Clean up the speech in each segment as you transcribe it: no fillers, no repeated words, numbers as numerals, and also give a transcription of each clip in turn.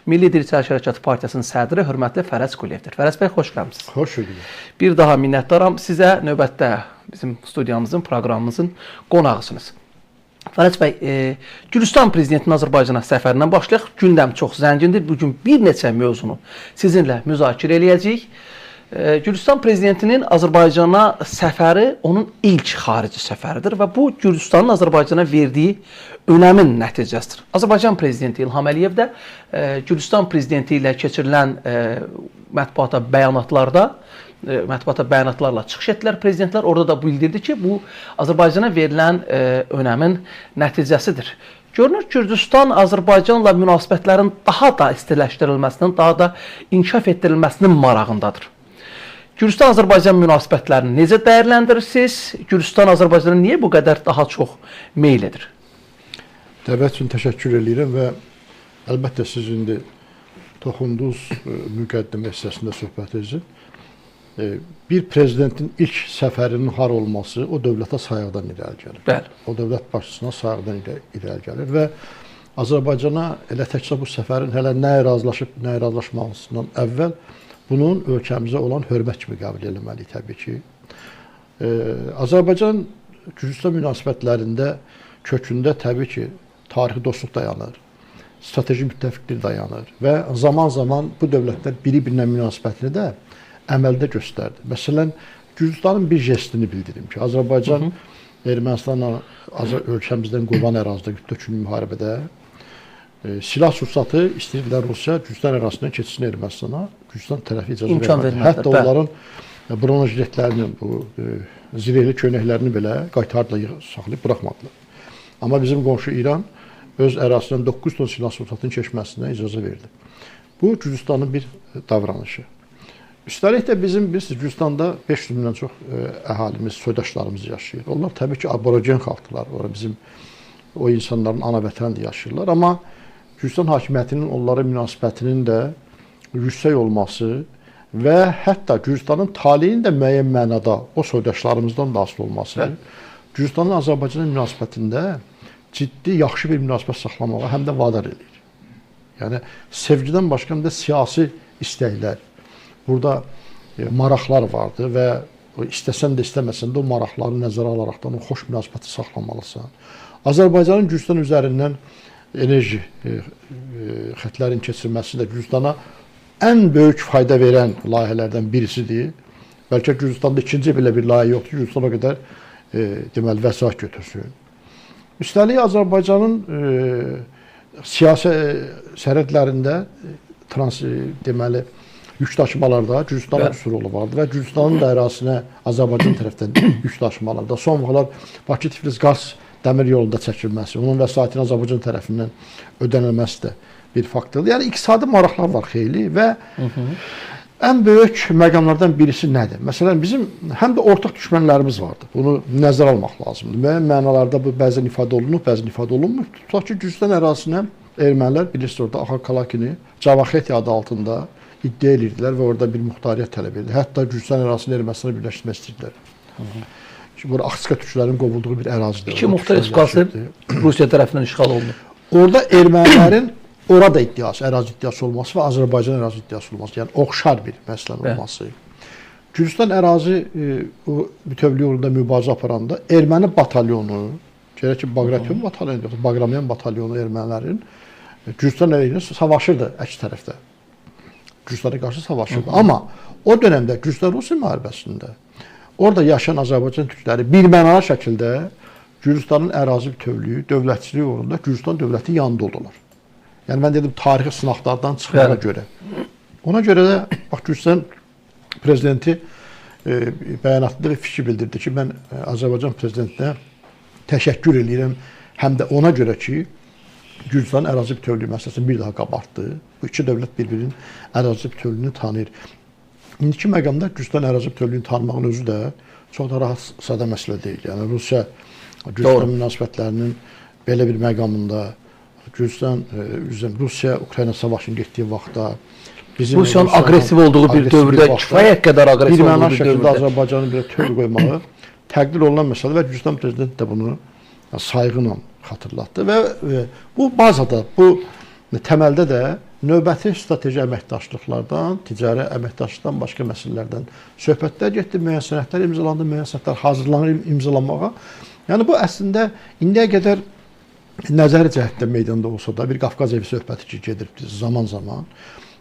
Milli Dirçəliş Hərəkatı Partiyasının sədri hörmətli Fərəc Quliyevdir. Fərəc bəy, xoş gəlmisiniz. Xoş gördük. Bir daha minnətdaram sizə, növbətdə bizim studiyamızın, proqramımızın qonağısınız. Fərəc bəy, Gürcüstan prezidentinin Azərbaycana səfərindən başlayaq. Gündəm çox zəngindir. Bugün bir neçə mövzunu sizinlə müzakirə eləyəcəyik. Gürcüstan prezidentinin Azərbaycana səfəri onun ilk xarici səfəridir və bu Gürcüstanın Azərbaycana verdiyi önəmin nəticəsidir. Azərbaycan prezidenti İlham Əliyev də Gürcüstan prezidenti ilə keçirilən mətbuata bəyanatlarla çıxış etdilər prezidentlər. Orada da bildirdi ki, bu Azərbaycana verilən önəmin nəticəsidir. Görünür, Gürcüstan Azərbaycanla münasibətlərin daha da istiləşdirilməsinin, daha da inkişaf etdirilməsinin marağındadır. Gürcüstan-Azərbaycan münasibətlərini necə dəyərləndirirsiniz? Gürcüstan Azərbaycana niyə bu qədər daha çox meyl edir? Dəvət üçün təşəkkür eləyirəm və əlbəttə siz indi toxundunuz müqəddimə hissəsində söhbətinizin. Bir prezidentin ilk səfərinin har olması o dövlətə sayıqdan irəli gəlir. Bəli. O dövlət başçısına sayıqdan irəli gəlir və Azərbaycana elə təkcə bu səfərin hələ nəyə razılaşıb, nəyə razılaşmasından əvvəl bunun ölkəmizə olan hörmət kimi qəbul eləməliyik təbii ki. Azərbaycan Gürcüstan münasibətlərində kökündə təbii ki, tarixi dostluq dayanır, strateji müttəfiqlik dayanır və zaman-zaman bu dövlətlər biri-birinə münasibətini də əməldə göstərdi. Məsələn, Gürcüstanın bir jestini bildirim ki, Azərbaycan Ermənistanla ölkəmizdən qovan ərazidə 4 günlük müharibədə silah sursatı istəyirdilər Rusiya Gürcüstan ərazisindən keçsin Ermənistana. Gürcüstan tərəfi icazə vermədi. Hətta onların bronjiletlərini, bu zirehli köynəklərini belə qaytardılar, saxlayıb buraxmadılar. Amma bizim qonşu İran öz ərazisindən 9 ton silah sursatının keçməsinə icazə verdi. Bu Gürcüstanın bir davranışı. Üstəlik də bizim, bilirsiniz, Gürcüstanda 500 mindən çox əhalimiz, soydaşlarımız yaşayır. Onlar təbii ki, aborigen xalqdılar. Ora bizim o insanların ana vətənində yaşayırlar. Amma Gürcüstan hakimiyyətinin onlara münasibətinin də yüksək olması və hətta Gürcüstanın taleyinin də müəyyən mənada o soydaşlarımızdan da asılı olması, Gürcüstanın Azərbaycana münasibətində ciddi, yaxşı bir münasibət saxlamağa həm də vadar eləyir. Yəni, sevgidən başqa həm də siyasi istəklər, burada maraqlar vardır və istəsən də istəməsən də o maraqları nəzərə alaraqdan o xoş münasibəti saxlamalısan. Azərbaycanın Gürcüstan üzərindən enerji xətlərin keçirməsi də Gürcüstana ən böyük fayda verən layihələrdən birisidir. Bəlkə Gürcüstanda ikinci belə bir layihə yoxdur, Gürcüstan o qədər deməli vəsait götürsün. Üstəlik Azərbaycanın siyasi sərhədlərində deməli yükdaşımalarda Gürcüstanın xüsusi rolu vardı və Gürcüstanın da ərazisinə Azərbaycan tərəfdən yükdaşımalarda son vaxtlar Bakı-Tiflis-Qars dəmir yolunda çəkilməsi, onun vəsaitinin Azərbaycan tərəfindən ödənilməsi də bir faktordur. Yəni iqtisadi maraqlar var xeyli və ən böyük məqamlardan birisi nədir? Məsələn, bizim həm də ortaq düşmənlərimiz vardı. Bunu nəzərə almaq lazımdır. Müəyyən mənalarda bu bəzən ifadə olunub, bəzən ifadə olunmur. Tutaq ki, Gürcüstan ərazisinə ermənilər, bilirsiniz, orada Axalkalakini Cavaxeti adı altında iddia edirdilər və orada bir muxtariyyət tələb edirlər. Hətta Gürcüstan ərazisini Ermənistana birləşdirmək istəyirdilər. Bura Axçıqa türklərin qovulduğu bir ərazidir. İki muxtar respublikası Rusiya tərəfindən işğal olundu. Orada ermənilərin orada iddiası, ərazi iddiası olması və Azərbaycan ərazi iddiası olması, yəni oxşar bir məsələnin olması. Gürcüstan ərazi bütövlüyü uğrunda mübarizə aparanda erməni batalyonu, gerək ki, Baqration batalyonu, yoxsa Baqramyan batalyonu ermənilərin Gürcüstan əleyhinə savaşırdı əks tərəfdə. Gürcüstana qarşı savaşırdı. Amma o dönəmdə Gürcüstan-Rusiya müharibəsində orada yaşayan Azərbaycan türkləri birmənalı şəkildə Gürcüstanın ərazi bütövlüyü, dövlətçiliyi uğrunda Gürcüstan dövləti yanında oldular. Yəni mən dedim tarixi sınaqlardan çıxmağa görə. Ona görə də bax Gürcüstan prezidenti bəyanatında bir fikir bildirdi ki, mən Azərbaycan prezidentinə təşəkkür eləyirəm həm də ona görə ki, Gürcüstanın ərazi bütövlüyü məsələsini bir daha qabartdı. Bu iki dövlət bir-birinin ərazi bütövlüyünü tanıyır. İndiki məqamda Gürcüstan ərazi bütövlüyünü tanımağın özü də çox da rahat, sadə məsələ deyil. Yəni Rusiya Gürcüstan münasibətlərinin belə bir məqamında Gürcüstan, Rusiya-Ukrayna savaşının getdiyi vaxtda bizim Rusiyanın aqressiv olduğu bir dövrdə, kifayət qədər aqressiv olduğu bir dövrdə Azərbaycanın belə tövr qoymağı təqdir olunan məsələ və Gürcüstan prezidenti də bunu sayğı ilə xatırlatdı və bu bazada, bu təməldə də Növbəti strateji əməkdaşlıqlardan, ticari əməkdaşlıqdan, başqa məsələlərdən söhbətlər getdi, müəyyən sənədlər imzalandı, müəyyən sənədlər hazırlanır imzalanmağa. Yəni bu əslində indiyə qədər nəzəri cəhətdə meydanda olsa da bir Qafqaz evi söhbəti ki gedirdi zaman-zaman.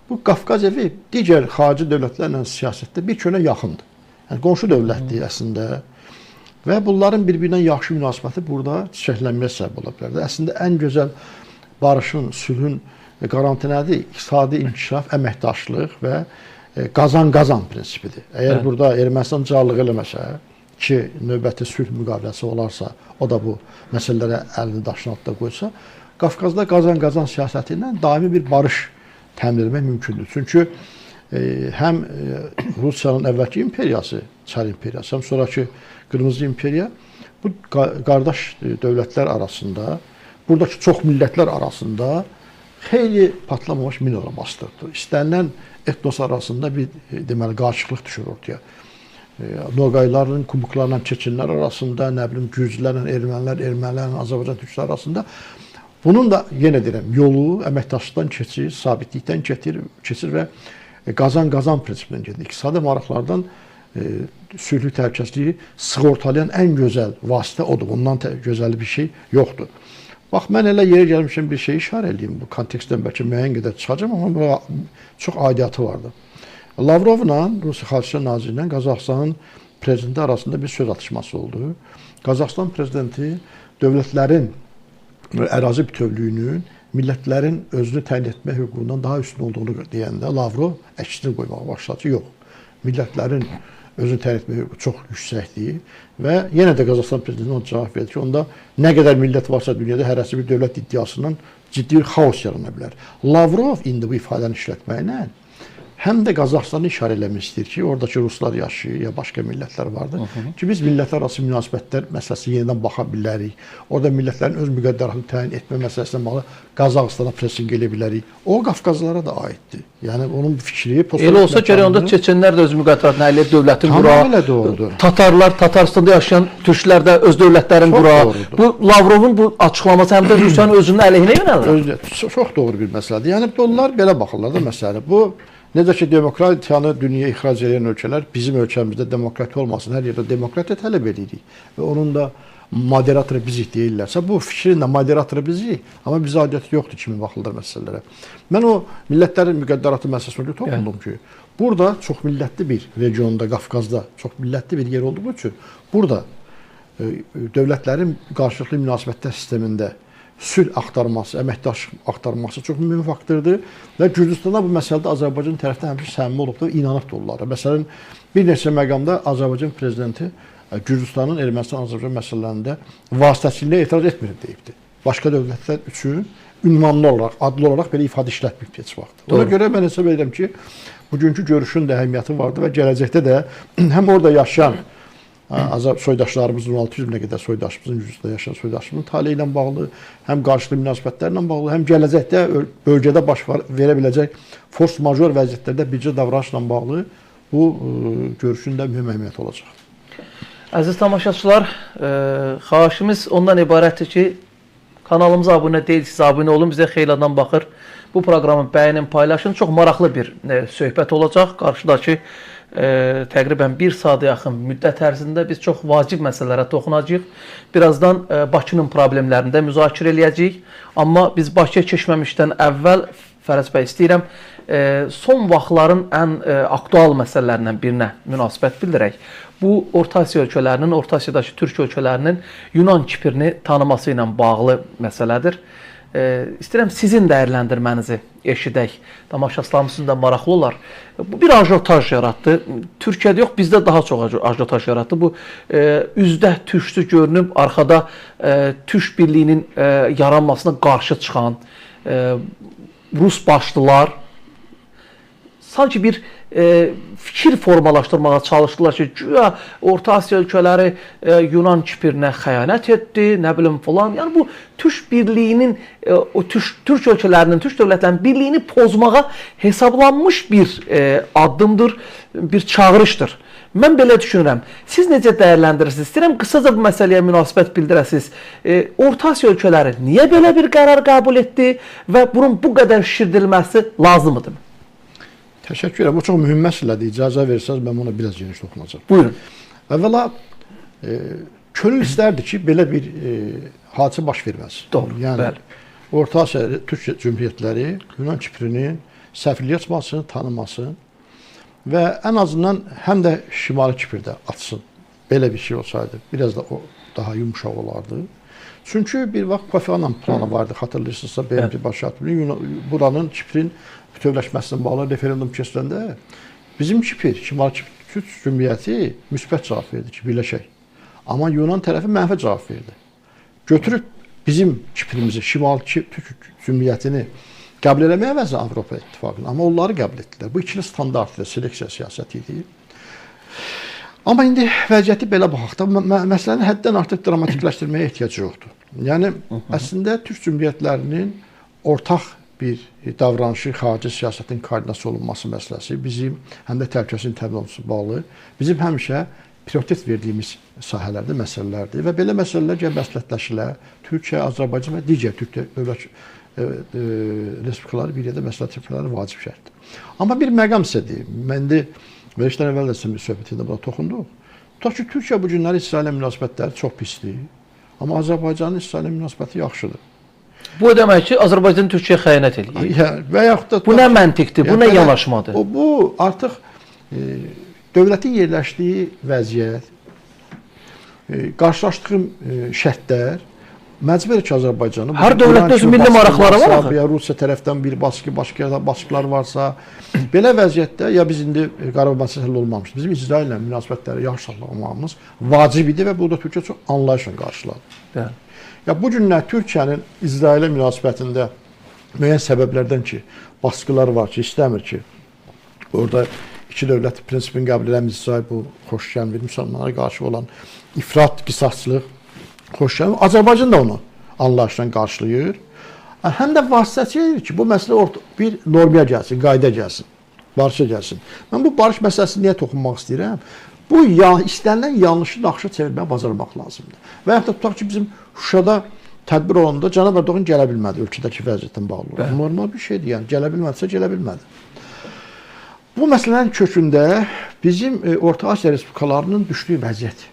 Bu Qafqaz evi digər xarici dövlətlərlə siyasətdə bir köynə yaxındır. Yəni qonşu dövlətdir əslində. Və bunların bir-birinə yaxşı münasibəti burada çiçəklənməyə səbəb ola bilər. Əslində ən gözəl barışın, sülhün qaranti nədir? İqtisadi inkişaf, əməkdaşlıq və qazan-qazan prinsipidir. Əgər burada Ermənistan carlıq eləməsə ki, növbəti sülh müqaviləsi olarsa, o da bu məsələlərə əlini daşın altına qoysa, Qafqazda qazan-qazan siyasəti ilə daimi bir barış təmin etmək mümkündür. Çünki həm Rusiyanın əvvəlki imperiyası, Çar imperiyası, həm sonrakı Qırmızı imperiya bu qardaş dövlətlər arasında, buradakı çox millətlər arasında xeyli patlamamış minalara bastırdı. İstənilən etnos arasında bir deməli qarışıqlıq düşür ortaya. Noqayların, Kumuklarla Çeçenlər arasında, nə bilim Gürcülərlə ermənilər, ermənilərlə Azərbaycan türklər arasında. Bunun da yenə deyirəm, yolu əməkdaşlıqdan keçir, sabitlikdən keçir və qazan-qazan prinsipindən gedir. İqtisadi maraqlardan sülhü təhlükəsizliyi sığortalayan ən gözəl vasitə odur. Bundan gözəl bir şey yoxdur. Bax, mən elə yerə gəlmişəm bir şey işarə eləyim. Bu kontekstdən bəlkə müəyyən qədər çıxacam, amma buna çox aidiyyatı vardı. Lavrovla, Rusiya Xarici Naziri ilə Qazaxıstanın prezidenti arasında bir söz atışması oldu. Qazaxıstan prezidenti dövlətlərin ərazi bütövlüyünün, millətlərin özünü təyin etmə hüququndan daha üstün olduğunu deyəndə Lavrov əksini qoymağa başladı ki, yox, millətlərin özünü təyin etmə hüququ çox yüksəkdir və yenə də Qazaxıstan prezidenti ona cavab verdi ki, onda nə qədər millət varsa dünyada hərəsi bir dövlət iddiasından ciddi bir xaos yarana bilər. Lavrov indi bu ifadəni işlətməklə həm də Qazaxıstanı işarə eləmək istəyir ki, oradakı ruslar yaşayır ya başqa millətlər vardır ki, biz millətlər arası münasibətlər məsələsi yenidən baxa bilərik. Orada millətlərin öz müqəddəratını təyin etmə məsələsinə bağlı Qazaxıstana pressinq eləyə bilərik. O Qafqazlara da aiddir. Yəni onun fikri elə olsa gərək onda Çeçenlər də öz müqəddəratını əldə edib dövlətini qura. Tatarlar, Tatarıstanda yaşayan türklər də öz dövlətlərini qura. Bu Lavrovun bu açıqlaması həm də Rusiyanın özünün əleyhinə yönəlir. Çox doğru bir məsələdir. Yəni onlar belə baxırlar da məsələ. Bu necə ki, demokratiyanı dünyaya ixrac edən ölkələr bizim ölkəmizdə demokratiya olmasın, hər yerdə demokratiya tələb edirik və onun da moderatoru bizik deyirlərsə, bu fikrin də moderatoru bizik, amma bizə aidiyyəti yoxdur kimi baxılır məsələlərə. Mən o millətlərin müqəddəratı məsələsində toxundum ki, burada çox millətli bir regionda, Qafqazda çox millətli bir yer olduğu üçün burada dövlətlərin qarşılıqlı münasibətlər sistemində sülh axtarması, əməkdaşlıq axtarması çox mühüm faktordur və Gürcüstanda bu məsələdə Azərbaycan tərəfdən həmişə səmimi olubdur, inanıbdır onlara. Məsələn, bir neçə məqamda Azərbaycan prezidenti Gürcüstanın Ermənistan-Azərbaycan məsələlərində vasitəçiliyinə etiraz etmir deyibdir. Başqa dövlətlər üçün ünvanlı olaraq, adlı olaraq belə ifadə işlətməyib heç vaxt. Ona görə mən hesab edirəm ki, bugünkü görüşün də əhəmiyyəti vardır və gələcəkdə də həm orada yaşayan soydaşlarımızın, 600 minə qədər soydaşımızın, Gürcüstanda yaşayan soydaşımızın taleyi ilə bağlı, həm qarşılıqlı münasibətlərlə bağlı, həm gələcəkdə bölgədə baş verə biləcək fors-major vəziyyətlərdə bircə davranışla bağlı bu görüşün də mühüm əhəmiyyəti olacaq. Əziz tamaşaçılar, xahişimiz ondan ibarətdir ki, kanalımıza abunə deyilsiniz, abunə olun, bizə xeyli adam baxır. Bu proqramı bəyənin, paylaşın. Çox maraqlı bir söhbət olacaq. Qarşıdakı təqribən bir saata yaxın müddət ərzində biz çox vacib məsələlərə toxunacağıq. Birazdan Bakının problemlərini də müzakirə eləyəcəyik. Amma biz Bakıya keçməmişdən əvvəl, Fərəc bəy, istəyirəm, son vaxtların ən aktual məsələlərindən birinə münasibət bildirək. Bu, Orta Asiya ölkələrinin, Orta Asiyadakı türk ölkələrinin Yunan Kiprini tanıması ilə bağlı məsələdir. İstəyirəm sizin dəyərləndirmənizi eşidək. Tamaşaçılarımız üçün də maraqlı olar. Bu bir ajotaj yaratdı. Türkiyədə yox, bizdə daha çox ajotaj yaratdı. Bu üzdə türksü görünüb, arxada Türk birliyinin yaranmasına qarşı çıxan Rus başlılar sanki bir fikir formalaşdırmağa çalışdılar ki, güya Orta Asiya ölkələri Yunan Kiprinə xəyanət etdi, nə bilim filan. Yəni bu Türk birliyinin, o Türk ölkələrinin, Türk dövlətlərinin birliyini pozmağa hesablanmış bir addımdır, bir çağırışdır. Mən belə düşünürəm. Siz necə dəyərləndirirsiniz? İstəyirəm qısaca bu məsələyə münasibət bildirəsiniz. Orta Asiya ölkələri niyə belə bir qərar qəbul etdi və bunun bu qədər şişirdilməsi lazımıdır? Təşəkkür edirəm. Bu çox mühüm məsələdir. İcazə versəniz mən buna biraz geniş toxunacağam. Buyurun. Əvvəla könül istərdi ki, belə bir hadisə baş verməz. Doğru. Yəni bəli. Orta Asiya Türk Cümhuriyyətləri Yunan Kiprinin səfirliyi açmasını, tanımasın və ən azından həm də Şimali Kipirdə açsın. Belə bir şey olsaydı biraz da o daha yumşaq olardı. Çünki bir vaxt Kofi Annan planı vardı, xatırlayırsınızsa BMT baş katibi buranın Kiprin bütövləşməsinə bağlı referendum keçiləndə bizim Kipir, Şimali Kipir Türk Cümhuriyyəti müsbət cavab verdi ki, birləşək. Amma Yunan tərəfi mənfi cavab verdi. Götürüb bizim Kiprimizi, Şimali Türk Cümhuriyyətini qəbul eləməyə əvəzinə Avropa İttifaqını, amma onları qəbul etdilər. Bu ikili standart ilə seleksiya siyasəti idi. Amma indi vəziyyəti belə baxaq da, məsələni həddən artıq dramatikləşdirməyə ehtiyac yoxdur. Yəni, əslində Türk Cümhuriyyətlərinin ortaq bir davranışı, xarici siyasətin koordinasiya olunması məsələsi bizim həm də təhlükəsizliyin təmin olunması bağlı bizim həmişə prioritet verdiyimiz sahələrdə məsələlərdir və belə məsələlər gəl məsləhətləşirlər. Türkiyə, Azərbaycan və digər Türk dövlət respublikaları bir yerdə məsləhətləşmələri vacib şərtdir. Amma bir məqam sizə deyim. Mən indi verilişdən əvvəl də sizin bir söhbətində buna toxunduq. Tutaq ki, Türkiyə bu günləri İsraillə münasibətləri çox pisdir. Amma Azərbaycanın İsraillə münasibəti yaxşıdır. Bu demək ki, Azərbaycan Türkiyəyə xəyanət eləyir. Ya, və yaxud da bu nə məntiqdir, bu nə yanaşmadır? Bu artıq dövlətin yerləşdiyi vəziyyət, qarşılaşdığı şərtlər məcbur edir ki, Azərbaycanı. Hər dövlətdə öz milli maraqları var axı. Ya Rusiya tərəfdən bir baskı, başqa baskılar varsa, belə vəziyyətdə ya biz indi Qarabağ məsələsi həll olmamışdı. Bizim İsraillə münasibətləri yaxşı saxlamamız vacib idi və bu da Türkiyə çox anlayışla qarşıladı. Bəli. Ya bu günlər Türkiyənin İsrailə münasibətində müəyyən səbəblərdən ki, baskılar var ki, istəmir ki, orada iki dövlət prinsipini qəbul eləmir İsrail, bu xoş gəlmir, müsəlmanlara qarşı olan ifrat, qisasçılıq xoş gəlmir. Azərbaycan da onu anlayışla qarşılayır. Həm də vasitəçi edir ki, bu məsələ bir normaya gəlsin, qayda gəlsin, barışa gəlsin. Mən bu barış məsələsini niyə toxunmaq istəyirəm? Bu istənilən yanlışı naxışa çevirməyə bacarmaq lazımdır. Və yaxud da tutaq ki, bizim Şuşada tədbir olanda Cənab Erdoğan gələ bilmədi ölkədəki vəziyyətlə bağlı olaraq. Normal bir şeydir, yəni gələ bilmədisə gələ bilmədi. Bu məsələnin kökündə bizim Orta Asiya respublikalarının düşdüyü vəziyyət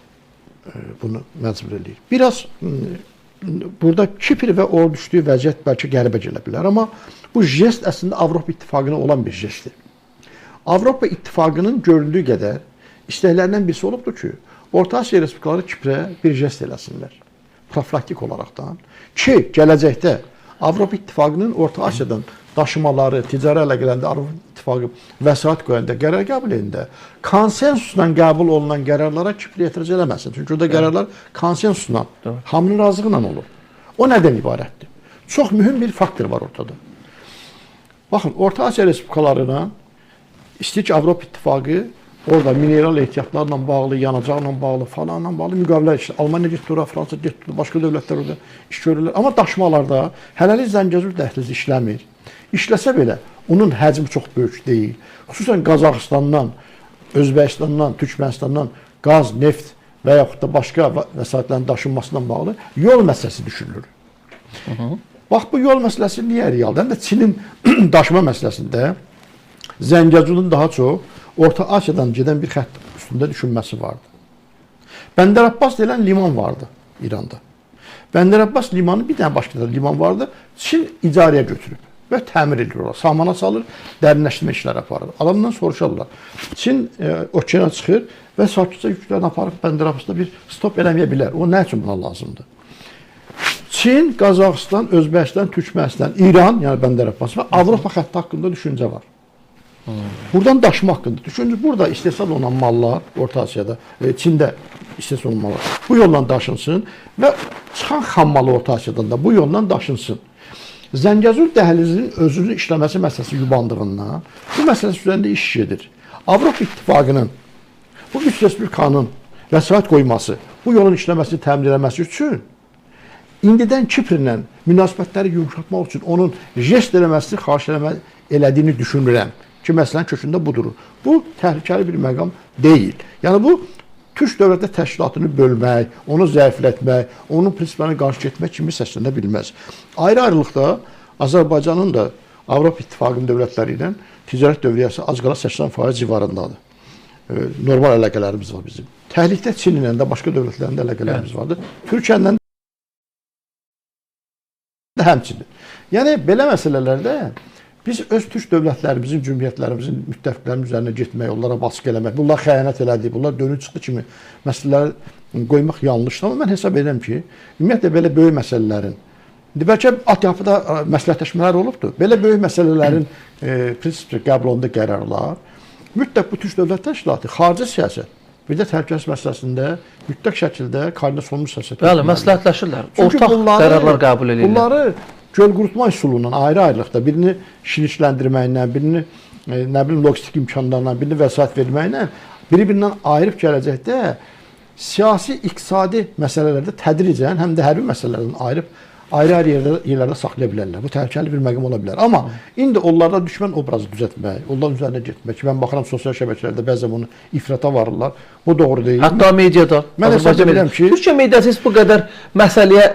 bunu məcbur eləyir. Biraz burada Kipr və o düşdüyü vəziyyət bəlkə qəribə gələ bilər, amma bu jest əslində Avropa İttifaqına olan bir jestdir. Avropa İttifaqının göründüyü qədər istəklərindən birisi olubdur ki, Orta Asiya respublikaları Kiprə bir jest eləsinlər, profilaktik olaraqdan ki, gələcəkdə Avropa İttifaqının Orta Asiyadan daşımaları, ticari əlaqələrində Avropa İttifaqı vəsait qoyanda, qərar qəbul edəndə konsensusla qəbul olunan qərarlara Kipr etiraz eləməsin. Çünki orada qərarlar konsensusla, hamının razılığı ilə olur. O nədən ibarətdir? Çox mühüm bir faktor var ortada. Baxın, Orta Asiya respublikalarına istəyir ki, Avropa İttifaqı orada mineral ehtiyatlarla bağlı, yanacaqla bağlı, falanla bağlı müqavilələr işləyir. Almaniya getdi ora, Fransa getdi, başqa dövlətlər orada iş görürlər. Amma daşımalarda hələlik Zəngəzur dəhlizi işləmir. İşləsə belə onun həcmi çox böyük deyil. Xüsusən Qazaxıstandan, Özbəkistandan, Türkmənistandan qaz, neft və yaxud da başqa vəsaitlərin daşınmasından bağlı yol məsələsi düşünülür. Bax, bu yol məsələsi niyə realdır? Həm də Çinin daşıma məsələsində Zəngəzurun daha çox Orta Asiyadan gedən bir xətt üstündə düşünməsi vardı. Bəndər Abbas deyilən liman vardı İranda. Bəndər Abbas limanı bir dənə başqa da liman vardı. Çin icarəyə götürüb və təmir edir ora. Samana salır, dərinləşdirmə işləri aparır. Adamdan soruşarlar. Çin okeana çıxır və sakitcə yüklərini aparıb Bəndər Abbasda bir stop eləməyə bilər. O nə üçün buna lazımdır? Çin, Qazaxıstan, Özbəkistan, Türkmənistan, İran, yəni Bəndər Abbas və Avropa xətti haqqında düşüncə var. Buradan daşıma haqqında. Düşüncə, burada istehsal olunan mallar Orta Asiyada, Çində istehsal olunan mallar bu yolla daşınsın və çıxan xam malı Orta Asiyadan da bu yolla daşınsın. Zəngəzur dəhlizinin özünün işləməsi məsələsi yubandığından bu məsələ üzərində iş gedir. Avropa İttifaqının bu üç respublikanın vəsait qoyması, bu yolun işləməsini təmin eləməsi üçün indidən Kiprlə münasibətləri yumşaltmaq üçün onun jest eləməsini xahiş elədiyini düşünürəm ki, məsələnin kökündə bu durur. Bu təhlükəli bir məqam deyil. Yəni bu Türk dövlətlər təşkilatını bölmək, onu zəiflətmək, onun prinsiplərinə qarşı getmək kimi səslənə bilməz. Ayrı-ayrılıqda Azərbaycanın da Avropa İttifaqının dövlətləri ilə ticarət dövriyyəsi az qala 80% civarındadır. Normal əlaqələrimiz var bizim. Təhlükdə Çin ilə də başqa dövlətlərin də əlaqələrimiz vardır. Türkiyə ilə də həmçinin. Yəni belə məsələlərdə biz öz türk dövlətlərimizin, cümhuriyyətlərimizin, müttəfiqlərinin üzərinə getmək, onlara baskı eləmək, bunlar xəyanət elədi, bunlar dönüb çıxdı kimi məsələləri qoymaq yanlışdır. Amma mən hesab edirəm ki, ümumiyyətlə belə böyük məsələlərin, indi bəlkə altyapıda məsləhətləşmələr olubdur. Belə böyük məsələlərin prinsipcə qəbul olunduğu qərarlar mütləq bu türk dövlət təşkilatı, xarici siyasət, bir də təhlükəsizlik məsələsində mütləq şəkildə koordinasiya olunmuş siyasət. Bəli, məsləhətləşirlər. Ortaq qərarlar qəbul edirlər. Bunları göl qurutma üsulu ilə ayrı-ayrılıqda birini şirnikləndirməklə, birini nə bilim logistik imkanlarla, birini vəsait verməklə biri-birindən ayırıb gələcəkdə siyasi, iqtisadi məsələlərdə tədricən həm də hərbi məsələlərdən ayırıb ayrı-ayrı yerlərdə saxlaya bilərlər. Bu təhlükəli bir məqam ola bilər. Amma indi onlarda düşmən obrazı düzəltmək, onların üzərinə getmək ki, mən baxıram sosial şəbəkələrdə bəzən bunu ifrata varırlar. Bu doğru deyil. Hətta mediada. Mən hesab edirəm ki, Türkiyə mediası heç bu qədər məsələyə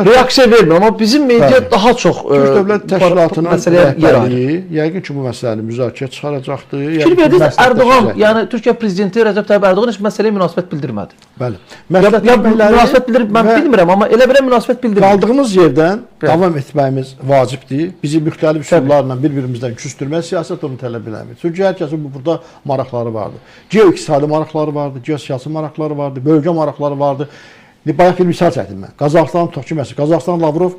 reaksiya vermir, amma bizim media daha çox Türk Dövlət Təşkilatının rəhbərliyi yəqin ki, bu məsələni müzakirəyə çıxaracaqdır. Fikir verdiniz, Erdoğan, yəni Türkiyə prezidenti Rəcəb Tayyip Erdoğan heç məsələyə münasibət bildirmədi. Bəli. Münasibət bildirib mən bilmirəm, amma elə belə münasibət bildirmir. Qaldığımız yerdən davam etməyimiz vacibdir. Bizi müxtəlif üsullarla bir-birimizdən küstürmək siyasət onu tələb eləmir. Çünki hər kəsin burada maraqları vardı. Geo-iqtisadi maraqları vardı, geosiyasi maraqları vardı, bölgə maraqları vardı. Bayaq bir misal çəkdim mən. Qazaxıstan tutaq ki, məsələn, Qazaxıstan Lavrov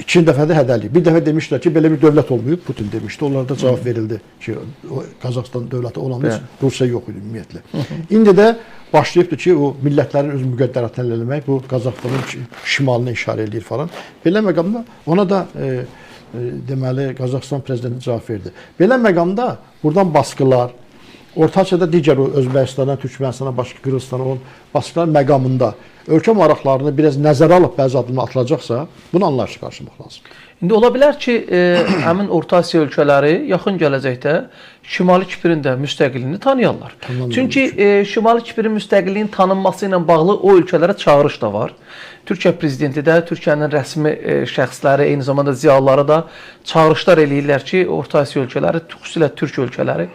iki dəfədə hədəliyib. Bir dəfə demişdilər ki, belə bir dövlət olmayıb, Putin demişdi. Onlara da cavab verildi ki, Qazaxıstan dövləti olanda Rusiya yox idi ümumiyyətlə. İndi də başlayıbdır ki, o millətlərin öz müqəddəratını həll eləmək, bu Qazaxıstanın şimalına işarə eləyir falan. Belə məqamda ona da deməli Qazaxıstan prezidenti cavab verdi. Belə məqamda buradan baskılar, Orta Asiyada digər Özbəkistana, Türkmənistana, başqa Qırğızistana olan baskılar məqamında ölkə maraqlarını biraz nəzərə alıb bəzi addımlar atılacaqsa, bunu anlayışla qarşılamaq lazımdır. İndi ola bilər ki, həmin Orta Asiya ölkələri yaxın gələcəkdə Şimali Kiprin də müstəqilliyini tanıyarlar. Çünki Şimali Kiprin müstəqilliyinin tanınması ilə bağlı o ölkələrə çağırış da var. Türkiyə prezidenti də, Türkiyənin rəsmi şəxsləri, eyni zamanda ziyalıları da çağırışlar eləyirlər ki, Orta Asiya ölkələri, xüsusilə Türk ölkələri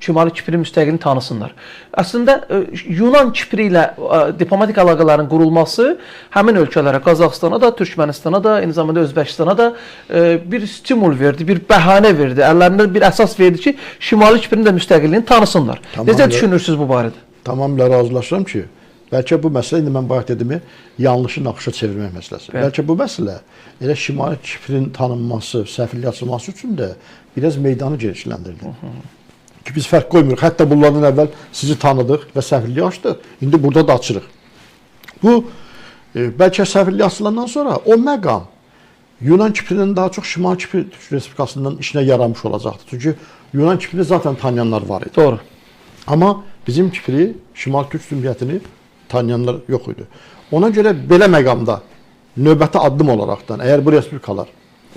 Şimali Kiprin müstəqilliyini tanısınlar. Əslində, Yunan Kipri ilə diplomatik əlaqələrin qurulması həmin ölkələrə, Qazaxıstana da, Türkmənistana da, eyni zamanda Özbəkistana da bir stimul verdi, bir bəhanə verdi, əllərində bir əsas verdi ki, Şimali Kiprin də müstəqilliyini tanısınlar. Necə düşünürsünüz bu barədə? Tamamilə razılaşıram ki, bəlkə bu məsələ, indi mən bayaq dedimi, yanlışı naxışa çevirmək məsələsi. Bəli. Bəlkə bu məsələ elə Şimali Kiprin tanınması, səfirlik açılması üçün də biraz meydanı genişləndirdi. Ki biz fərq qoymuruq. Hətta bunlardan əvvəl sizi tanıdıq və səfirliyi açdıq. İndi burada da açırıq. Bu, bəlkə səfirlik açılandan sonra o məqam Yunan Kiprindən daha çox Şimali Kipr Türk Respublikasından işinə yaramış olacaqdır. Çünki Yunan Kiprini zaten tanıyanlar var idi. Doğru. Amma bizim Kipri, Şimali Türk Cümhuriyyətini tanıyanlar yox idi. Ona görə belə məqamda növbəti addım olaraqdan, əgər bu respublikalar,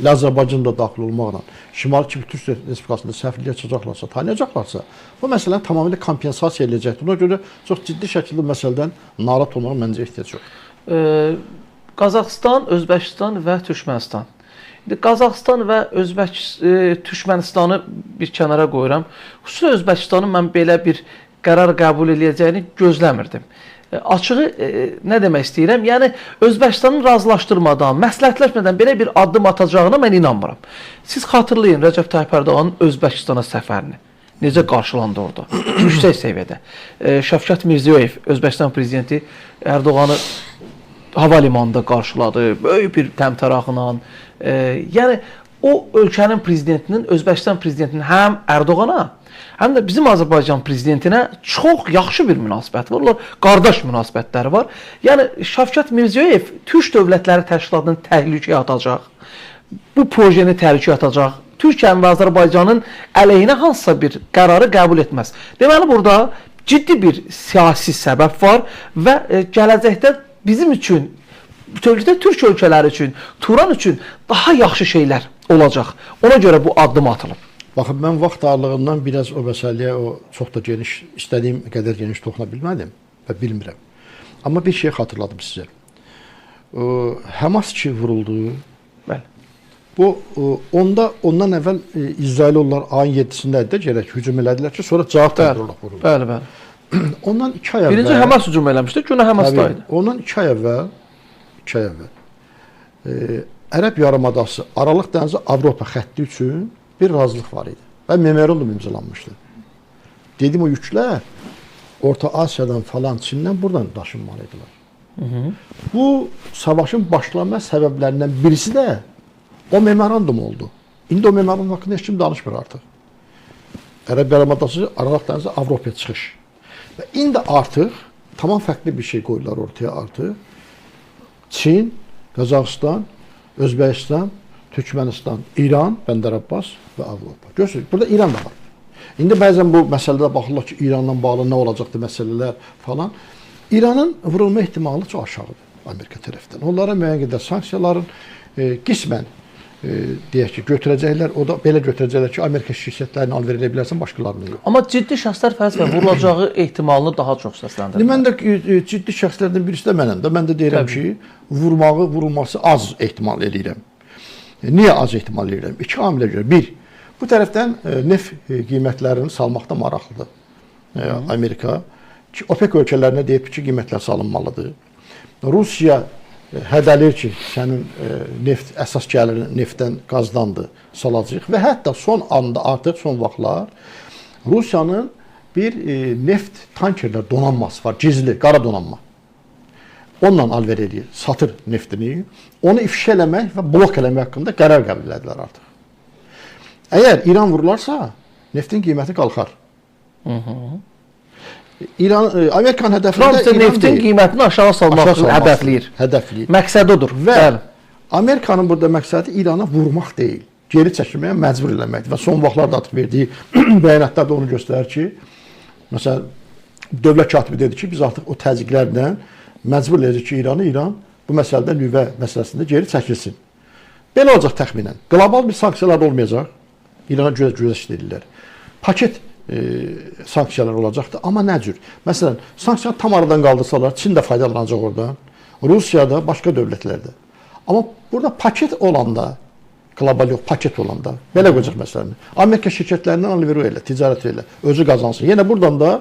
Azərbaycan da daxil olmaqla Şimali Kipr Türk Respublikasında səfirlik açacaqlarsa, tanıyacaqlarsa, bu məsələni tamamilə kompensasiya edəcəkdir. Ona görə çox ciddi şəkildə bu məsələdən narahat olmağa məncə ehtiyac yoxdur. Qazaxıstan, Özbəkistan və Türkmənistan. İndi Qazaxıstan və Türkmənistanı bir kənara qoyuram. Xüsusilə Özbəkistanın mən belə bir qərar qəbul eləyəcəyini gözləmirdim. Açığı nə demək istəyirəm? Yəni Özbəkistanın razılaşdırmadan, məsləhətləşmədən belə bir addım atacağına mən inanmıram. Siz xatırlayın Rəcəb Tayyip Erdoğanın Özbəkistana səfərini. Necə qarşılandı orada? Yüksək səviyyədə. Şəfqət Mirziyoyev, Özbəkistan prezidenti Erdoğanı hava limanında qarşıladı. Böyük bir təmtəraqla. Yəni o ölkənin prezidentinin, Özbəkistan prezidentinin həm Erdoğana, həm də bizim Azərbaycan prezidentinə çox yaxşı bir münasibət var. Onlar qardaş münasibətləri var. Yəni Şavkat Mirziyoyev Türk Dövlətləri Təşkilatını təhlükəyə atacaq. Bu projeni təhlükəyə atacaq. Türkiyənin və Azərbaycanın əleyhinə hansısa bir qərarı qəbul etməz. Deməli, burada ciddi bir siyasi səbəb var və gələcəkdə bizim üçün, bütövlükdə türk ölkələri üçün, Turan üçün daha yaxşı şeylər olacaq. Ona görə bu addım atılıb. Baxın, mən vaxt darlığından biraz o məsələyə o çox da geniş, istədiyim qədər geniş toxuna bilmədim və bilmirəm. Amma bir şey xatırladım sizə. Həmas ki vuruldu. Bəli. Bu ondan əvvəl İsrailoğullar ayın 7-sində idi də gərək hücum elədilər ki, sonra cavab tədbiri olaraq vuruldu. Bəli, bəli. Ondan 2 ay əvvəl. Birinci Həmas hücum eləmişdi, günə Həmas da idi. Ondan 2 ay əvvəl, 2 ay əvvəl Ərəb yarımadası Aralıq dənizi Avropa xətti üçün bir razılıq var idi və memorandum imzalanmışdı. Dedim o yüklər Orta Asiyadan falan, Çindən buradan daşınmalı idilər. Bu savaşın başlanma səbəblərindən birisi də o memorandum oldu. İndi o memorandum haqqında heç kim danışmır artıq. Ərəb yarımadası Aralıq dənizi Avropaya çıxış. Və indi artıq tamam fərqli bir şey qoydular ortaya artıq. Çin, Qazaxıstan, Özbəkistan, Türkmənistan, İran, Bəndər Abbas və Avropa. Görürsünüz, burada İran da var. İndi bəzən bu məsələdə baxırlar ki, İranla bağlı nə olacaqdı məsələlər falan. İranın vurulma ehtimalı çox aşağıdır Amerika tərəfdən. Onlara müəyyən qədər sanksiyaların qismən deyək ki, götürəcəklər, o da belə götürəcəklər ki, Amerika şirkətlərini alver edə bilərsən, başqalarını yox. Amma ciddi şəxslər fərz və vurulacağı ehtimalını daha çox səsləndirirlər. Mən də ciddi şəxslərdən birisi də mənəm də. Mən də deyirəm ki, vurulması az ehtimal eləyirəm. Niyə az ehtimal eləyirəm? İki amilə görə. Bir, bu tərəfdən neft qiymətlərini salmaqda maraqlıdır Amerika. OPEC ölkələrinə deyib ki, qiymətlər salınmalıdır. Rusiya hədəlir ki, sənin neft əsas gəlirin neftdən, qazdandır, salacaq. Və hətta son anda artıq, son vaxtlar Rusiyanın bir neft tankerlər donanması var, gizli, qara donanma. Onunla alver eləyir, satır neftini. Onu ifşa eləmək və blok eləmək haqqında qərar qəbul elədilər artıq. Əgər İran vurularsa, neftin qiyməti qalxar. İran, Amerikanın hədəfində Trump neftin qiymətini aşağı salmaq hədəfləyir. Hədəfləyir. Məqsədi odur. Və bəli. Amerikanın burada məqsədi İrana vurmaq deyil, geri çəkilməyə məcbur eləməkdir. Və son vaxtlarda artıq verdiyi bəyanatlar da onu göstərir ki, məsələn, dövlət katibi dedi ki, biz artıq o təzyiqlərlə məcbur eləyəcək ki, İranı, İran bu məsələdə nüvə məsələsində geri çəkilsin. Belə olacaq təxminən. Qlobal bir sanksiyalar olmayacaq. İrana güzəşt edirlər. Paket sanksiyalar olacaqdır. Amma nə cür? Məsələn, sanksiyanı tam aradan qaldırsalar, Çin də faydalanacaq oradan, Rusiyada, başqa dövlətlərdə. Amma burada paket olanda, qlobal yox, paket olanda, belə qoyacaq məsələni. Amerika şirkətlərindən alver elə, ticarət elə, özü qazansın. Yenə buradan da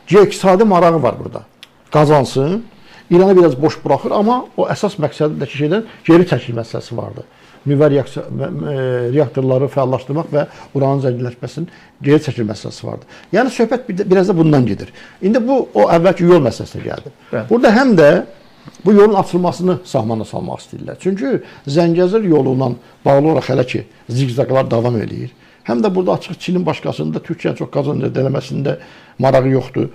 geoiqtisadi marağı var burada. Qazansın, İranı biraz boş buraxır, amma o əsas məqsədindəki şeydən geri çəkil məsələsi vardı. Nüvə reaktorları fəallaşdırmaq və uranın zənginləşməsinin geri çəkil məsələsi vardı. Yəni söhbət biraz da bundan gedir. İndi bu o əvvəlki yol məsələsinə gəldi. Bəli. Burada həm də bu yolun açılmasını sahmana salmaq istəyirlər. Çünki Zəngəzur yolundan bağlı olaraq hələ ki ziqzaqlar davam eləyir. Həm də burada açıq Çinin başqasında Türkiyənin çox qazanc eləməsində marağı yoxdur.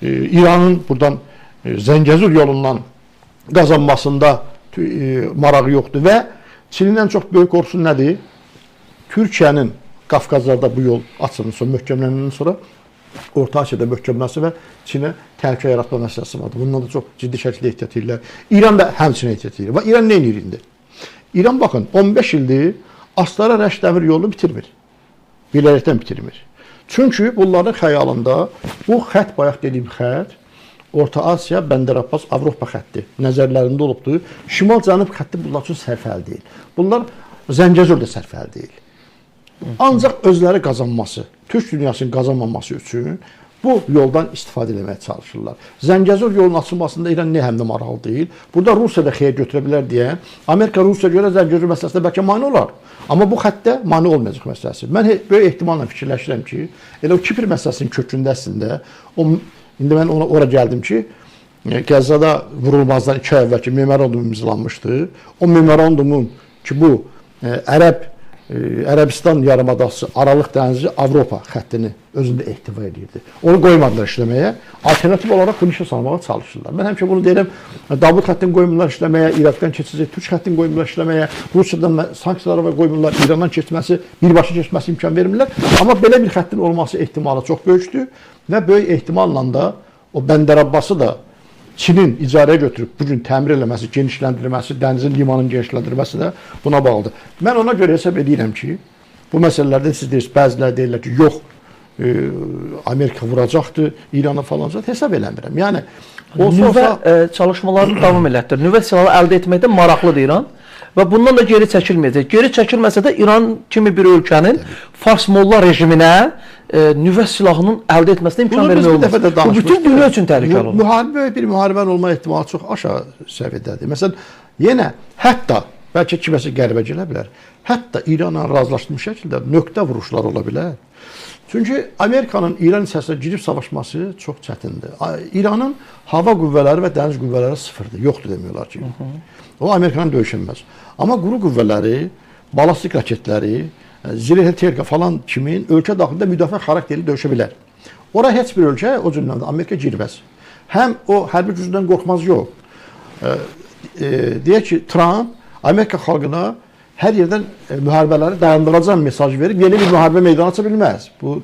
İranın buradan Zəngəzur yolundan qazanmasında marağı yoxdur və Çinin ən çox böyük qorxusu nədir? Türkiyənin Qafqazlarda bu yol açılandan sonra, möhkəmlənəndən sonra Orta Asiyada möhkəmlənməsi və Çinə təhlükə yaratma məsələsi vardır. Bundan da çox ciddi şəkildə ehtiyat edirlər. İran da həmçinin ehtiyat edir. Və İran nə edir indi? İran baxın, 15 ildir Astara Rəşd dəmir yolunu bitirmir. Bilərəkdən bitirmir. Çünki bunların xəyalında bu xətt, bayaq dediyim xətt, Orta Asiya, Bəndər Abbas, Avropa xətti nəzərlərində olubdur. Şimal-cənub xətti bunlar üçün sərfəli deyil. Bunlar Zəngəzur da sərfəli deyil. Ancaq özləri qazanması, Türk dünyasının qazanmaması üçün bu yoldan istifadə eləməyə çalışırlar. Zəngəzur yolunun açılmasında İran nə həm də maraqlı deyil. Burada Rusiya da xeyir götürə bilər deyə Amerika Rusiya görə Zəngəzur məsələsində bəlkə mane olar. Amma bu xəttdə mane olmayacaq məsələsi. Mən böyük ehtimalla fikirləşirəm ki, elə o Kipr məsələsinin kökündə əslində o İndi mən ona ora gəldim ki, Qəzzada vurulmazdan 2 ay əvvəlki memorandum imzalanmışdı. O memorandumun ki, bu Ərəb Ərəbistan yarımadası, Aralıq dənizi, Avropa xəttini özündə ehtiva edirdi. Onu qoymadılar işləməyə. Alternativ olaraq bunu işə salmağa çalışırlar. Mən həmişə bunu deyirəm, Davud xəttini qoymurlar işləməyə, İraqdan keçəcək, Türk xəttini qoymurlar işləməyə, Rusiyadan sanksiyalara qoymurlar, İrandan keçməsi, birbaşa keçməsi imkan vermirlər. Amma belə bir xəttin olması ehtimalı çox böyükdür və böyük ehtimalla da o Bəndər Abbası da Çinin icarəyə götürüb bu gün təmir eləməsi, genişləndirməsi, dənizin limanın genişləndirməsi də buna bağlıdır. Mən ona görə hesab edirəm ki, bu məsələlərdə siz deyirsiniz, bəziləri deyirlər ki, yox, Amerika vuracaqdır, İrana falan hesab eləmirəm. Yəni nüvə çalışmalarını davam elətdir. Nüvə silahı əldə etməkdə maraqlıdır İran və bundan da geri çəkilməyəcək. Geri çəkilməsə də İran kimi bir ölkənin Fars molla rejiminə nüvə silahının əldə etməsinə imkan vermək olmaz. Bu bütün dünya üçün təhlükəli olur. Müharibə, bir müharibənin olma ehtimalı çox aşağı səviyyədədir. Məsələn, yenə hətta bəlkə kiməsə qəribə gələ bilər. Hətta İranla razılaşdırılmış şəkildə nöqtə vuruşlar ola bilər. Çünki Amerikanın İran hissəsinə girib savaşması çox çətindir. İranın hava qüvvələri və dəniz qüvvələri sıfırdır. Yoxdur demək olar ki. O Amerikanın döyüşənməz. Amma quru qüvvələri, balastik raketləri, zirehli texnika falan kimin ölkə daxilində müdafiə xarakterli döyüşə bilər. Ora heç bir ölkə, o cümlədən Amerika girməz. Həm o hərbi gücündən qorxmaz yox. Deyək ki, Trump Amerika xalqına hər yerdən müharibələri dayandıracaq mesaj verib, yeni bir müharibə meydanı aça bilməz. Bu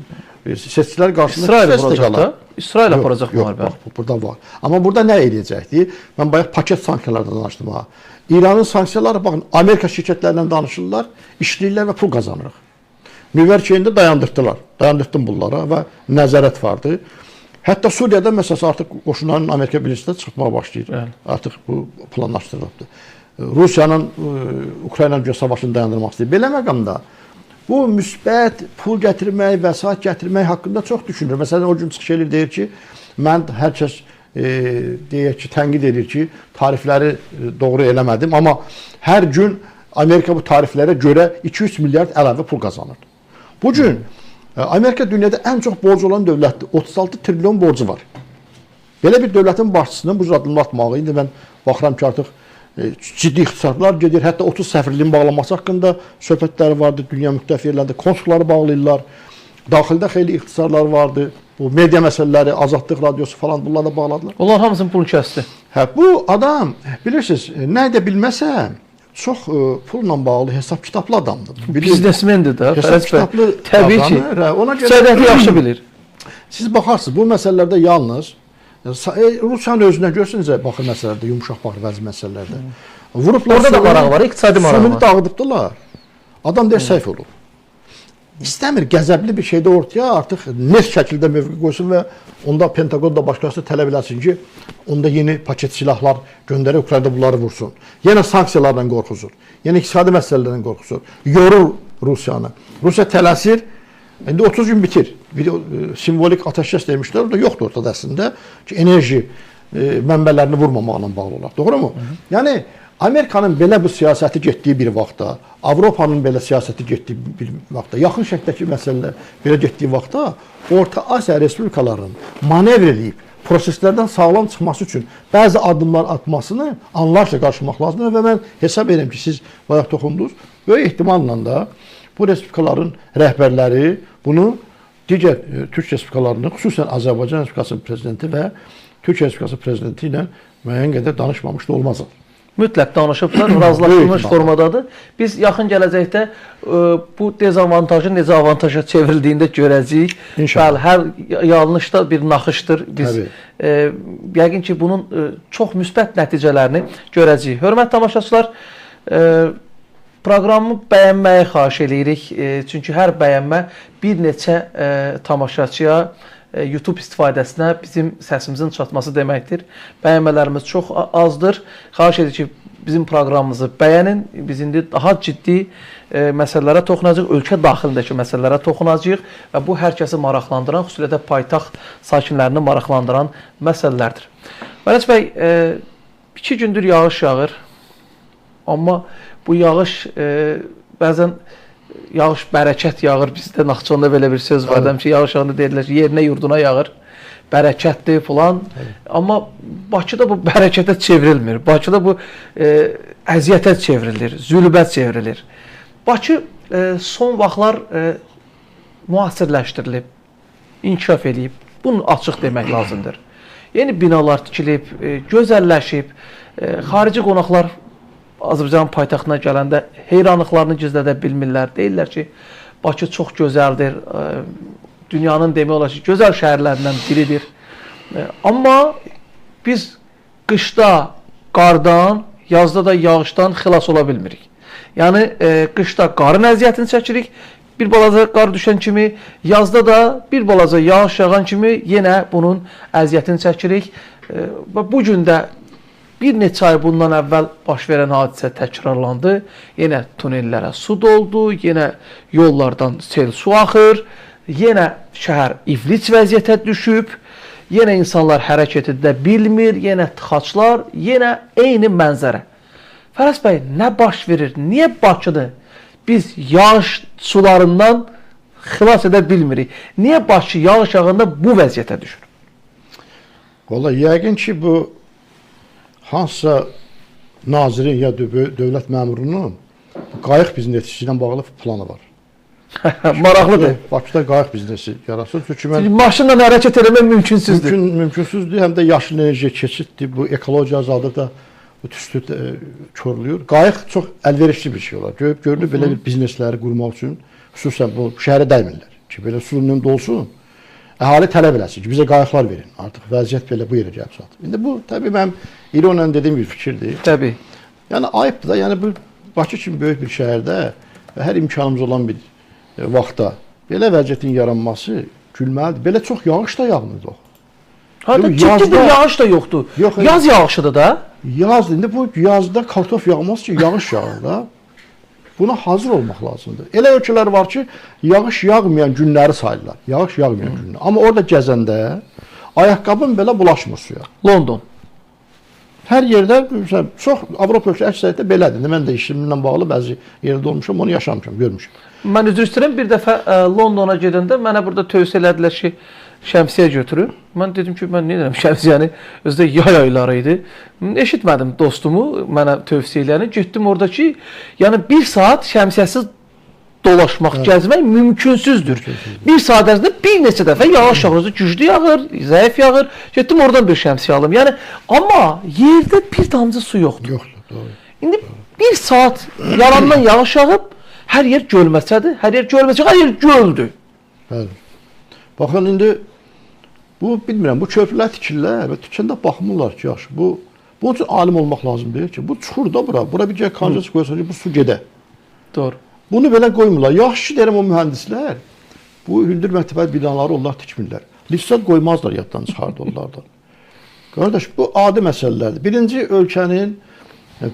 seçkilər qarşısında İsrail aparacaq da. İsrail aparacaq müharibə. Yox, burada var. Amma burada nə eləyəcəkdi? Mən bayaq paket sanksiyalardan danışdım ha. İranın sanksiyaları, baxın, Amerika şirkətlərlə danışırlar, işləyirlər və pul qazanırıq. Nüvə erkəyində dayandırdılar. Dayandırdım bunlara və nəzarət vardı. Hətta Suriyada məsələn artıq qoşunların Amerika Birləşmiş çıxmağa başlayır. Bəli. Artıq bu planlaşdırılıbdır. Rusiyanın Ukrayna savaşını dayandırmaq istəyir. Belə məqamda bu müsbət pul gətirmək, vəsait gətirmək haqqında çox düşünür. Məsələn, o gün çıxış eləyir, deyir ki, mən hər kəs deyək ki, tənqid edir ki, tarifləri doğru eləmədim, amma hər gün Amerika bu tariflərə görə 2-3 milyard əlavə pul qazanır. Bu gün Amerika dünyada ən çox borcu olan dövlətdir. 36 trilyon borcu var. Belə bir dövlətin başçısının bu cür addımlar atmağı, indi mən baxıram ki, artıq ciddi ixtisarlar gedir. Hətta 30 səfirliyin bağlanması haqqında söhbətləri vardı. Dünya müxtəlif yerlərdə konsulları bağlayırlar. Daxildə xeyli ixtisarlar vardı. Bu media məsələləri, Azadlıq radiosu falan bunları da bağladılar. Onlar hamısının pulu kəsdi. Hə, bu adam bilirsiniz, nə edə bilməsə çox pulla bağlı hesab kitablı adamdır. Biznesmendir də. Hesab kitablı təbii ki. Ona görə sədəti yaxşı bilir. Siz baxarsınız, bu məsələlərdə yalnız Rusiyanın özünə görsünüzə baxır məsələlərdə, yumşaq baxır bəzi məsələlərdə. Vurublar, orada da maraq var, iqtisadi maraq var. Sümünü dağıdıbdılar. Adam deyir səhv olub. İstəmir qəzəbli bir şeydə ortaya artıq net şəkildə mövqe qoysun və onda Pentagon da başqası tələb eləsin ki, onda yeni paket silahlar göndərək Ukraynada bunları vursun. Yenə sanksiyalardan qorxusur. Yenə iqtisadi məsələlərdən qorxusur. Yorur Rusiyanı. Rusiya tələsir. İndi 30 gün bitir. Bir simvolik atəşkəs demişlər, o da yoxdur ortada əslində ki, enerji mənbələrini vurmamaqla bağlı olaraq. Doğru mu? Yəni Amerikanın belə bu siyasəti getdiyi bir vaxtda, Avropanın belə siyasəti getdiyi bir vaxtda, Yaxın Şərqdəki məsələlər belə getdiyi vaxtda Orta Asiya respublikalarının manevr eləyib proseslərdən sağlam çıxması üçün bəzi addımlar atmasını anlayışla qarşılamaq lazımdır və mən hesab edirəm ki, siz bayaq toxundunuz, böyük ehtimalla da bu respublikaların rəhbərləri bunu digər Türk respublikalarının, xüsusən Azərbaycan Respublikasının prezidenti və Türkiyə Respublikası prezidenti ilə müəyyən qədər danışmamış da olmazlar. Mütləq danışıblar, razılaşdırılmış formadadır. Biz yaxın gələcəkdə bu dezavantajın necə avantaja çevrildiyini də görəcəyik. İnşallah. Bəli, hər yanlış da bir naxışdır. Biz yəqin ki, bunun çox müsbət nəticələrini görəcəyik. Hörmətli tamaşaçılar, proqramı bəyənməyi xahiş eləyirik. Çünki hər bəyənmə bir neçə tamaşaçıya, YouTube istifadəsinə bizim səsimizin çatması deməkdir. Bəyənmələrimiz çox azdır. Xahiş edirik ki, bizim proqramımızı bəyənin. Biz indi daha ciddi məsələlərə toxunacağıq, ölkə daxilindəki məsələlərə toxunacağıq və bu hər kəsi maraqlandıran, xüsusilə də paytaxt sakinlərini maraqlandıran məsələlərdir. Fərəc bəy, 2 gündür yağış yağır. Amma bu yağış bəzən yağış bərəkət yağır. Bizdə Naxçıvanda belə bir söz var. Həmişə yağış yağında deyirlər ki, yerinə yurduna yağır, bərəkətdir filan. Amma Bakıda bu bərəkətə çevrilmir. Bakıda bu əziyyətə çevrilir, zülbə çevrilir. Bakı son vaxtlar müasirləşdirilib, inkişaf eləyib. Bunu açıq demək lazımdır. Yeni binalar tikilib, gözəlləşib, xarici qonaqlar Azərbaycanın paytaxtına gələndə heyranlıqlarını gizlədə bilmirlər. Deyirlər ki, Bakı çox gözəldir, dünyanın demək olar ki, gözəl şəhərlərindən biridir. Amma biz qışda qardan, yazda da yağışdan xilas ola bilmirik. Yəni, qışda qarın əziyyətini çəkirik, bir balaca qar düşən kimi, yazda da bir balaca yağış yağan kimi yenə bunun əziyyətini çəkirik. Və bu gün də bir neçə ay bundan əvvəl baş verən hadisə təkrarlandı. Yenə tunellərə su doldu, yenə yollardan sel su axır, yenə şəhər iflic vəziyyətə düşüb, yenə insanlar hərəkət edə bilmir, yenə tıxaclar, yenə eyni mənzərə. Fəraç bəy, nə baş verir? Niyə Bakını biz yağış sularından xilas edə bilmirik? Niyə Bakı yağış yağında bu vəziyyətə düşür? Vallahi yəqin ki, bu hansısa nazirin ya dövlət məmurunun qayıq biznesi ilə bağlı planı var. Maraqlıdır. Bakıda qayıq biznesi yaratsın. Çünki mən maşınla hərəkət eləmək mümkünsüzdür. Mümkünsüzdür. Həm də yaşıl enerjiyə keçiddir. Bu ekologiya zadı da bu tüstü korlayır. Qayıq çox əlverişli bir şey olar. Görünür belə bir biznesləri qurmaq üçün xüsusən bu şəhərə dəymirlər ki, belə suyla dolsun. Əhali tələb eləsin ki, bizə qayıqlar verin. Artıq vəziyyət belə bu yerə gəlib çatıb. İndi bu təbii mənim ironiyanı dediyim bir fikirdir. Təbii. Yəni ayıbdır da. Yəni bu Bakı kimi böyük bir şəhərdə və hər imkanımız olan bir vaxtda belə vəziyyətin yaranması gülməlidir. Belə çox yağış da yağmırdı. Hətta ciddi bir yağış da yoxdur. Yox, yaz yağışıdır da. Yaz, indi bu yazda kartof yağmaz ki, yağış yağır da. Buna hazır olmaq lazımdır. Elə ölkələr var ki, yağış yağmayan günləri sayırlar. Yağış yağmayan günləri. Amma orada gəzəndə ayaqqabın belə bulaşmır suya. London. Hər yerdə, məsələn, çox Avropa ölkələri əksəriyyətdə belədir. Mən də işimlə bağlı bəzi yerdə olmuşam, onu yaşamışam, görmüşəm. Mən üzr istəyirəm, bir dəfə Londona gedəndə mənə burada tövsiyə elədilər ki, şəmsiyə götürün. Mən dedim ki, mən nə edirəm şəmsiyəni? Özü də yay ayları idi. Eşitmədim dostumu, mənə tövsiyə eləyəni. Getdim orada ki, yəni bir saat şəmsiyəsiz dolaşmaq, gəzmək mümkünsüzdür. Bir saat ərzində bir neçə dəfə yağış yağır, güclü yağır, zəif yağır. Getdim oradan bir şəmsiyə aldım. Yəni, amma yerdə bir damcı su yoxdur. Yoxdur, doğru. İndi bir saat yalandan yağış yağıb, hər yer gölməçədir, hər yer gölməçə, hər yer göldür. Bəli. Baxın, indi bu, bilmirəm, bu köprülər tikirlər və tikəndə baxmırlar ki, yaxşı, bu, bunun üçün alim olmaq lazım deyil ki, bu çuxur da bura, bura bir kanalizasiya qoyarsan ki, bu su gedə. Doğru. Bunu belə qoymurlar. Yaxşı ki, deyirəm o mühəndislər, bu hündür mərtəbəli binaları onlar tikmirlər. Lifsat qoymazlar, yaddan çıxardı onlardan. Qardaş, bu adi məsələlərdir. Birinci, ölkənin,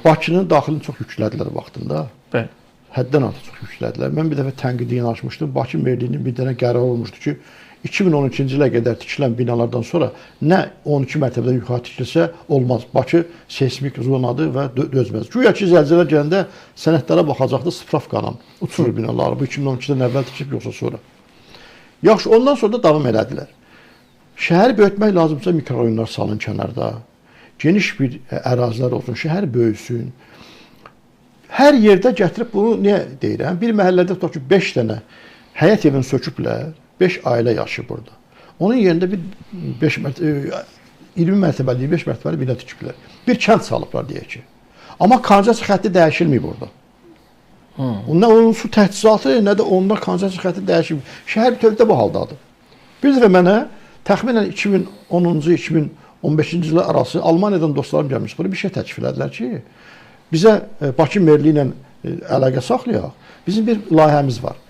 Bakının daxilini çox yüklədilər vaxtında. Bəli. Həddən artıq çox yüklədilər. Mən bir dəfə tənqidi yanaşmışdım. Bakı merliyinin bir dənə qərarı olmuşdu ki, 2012-ci ilə qədər tikilən binalardan sonra nə 12 mərtəbədən yuxarı tikilsə olmaz. Bakı seysmik zonadır və dözməz. Güya ki, zəlzələ gələndə sənədlərə baxacaqdı, spravkanan uçurur binaları. Bu 2012-dən əvvəl tikilib yoxsa sonra. Yaxşı, ondan sonra da davam elədilər. Şəhəri böyütmək lazımsa mikrorayonlar salın kənarda. Geniş bir ərazilər olsun, şəhər böyüsün. Hər yerdə gətirib bunu niyə deyirəm? Bir məhəllədə tutaq ki, 5 dənə həyət evini söküblər. 5 ailə yaşayır burada. Onun yerində bir 20 mərtəbəli, 25 mərtəbəli bina tikiblər. Bir kənd salıblar deyək ki. Amma kanalizasiya xətti dəyişilməyib orada. Nə onun su təchizatı, nə də onda kanalizasiya xətti dəyişilməyib. Şəhər bütövlükdə bu haldadır. Bir dəfə mənə təxminən 2010-cu, 2015-ci illər arası Almaniyadan dostlarım gəlmiş. Bura bir şey təklif elədilər ki, bizə Bakı merliyi ilə əlaqə saxlayaq. Bizim bir layihəmiz var.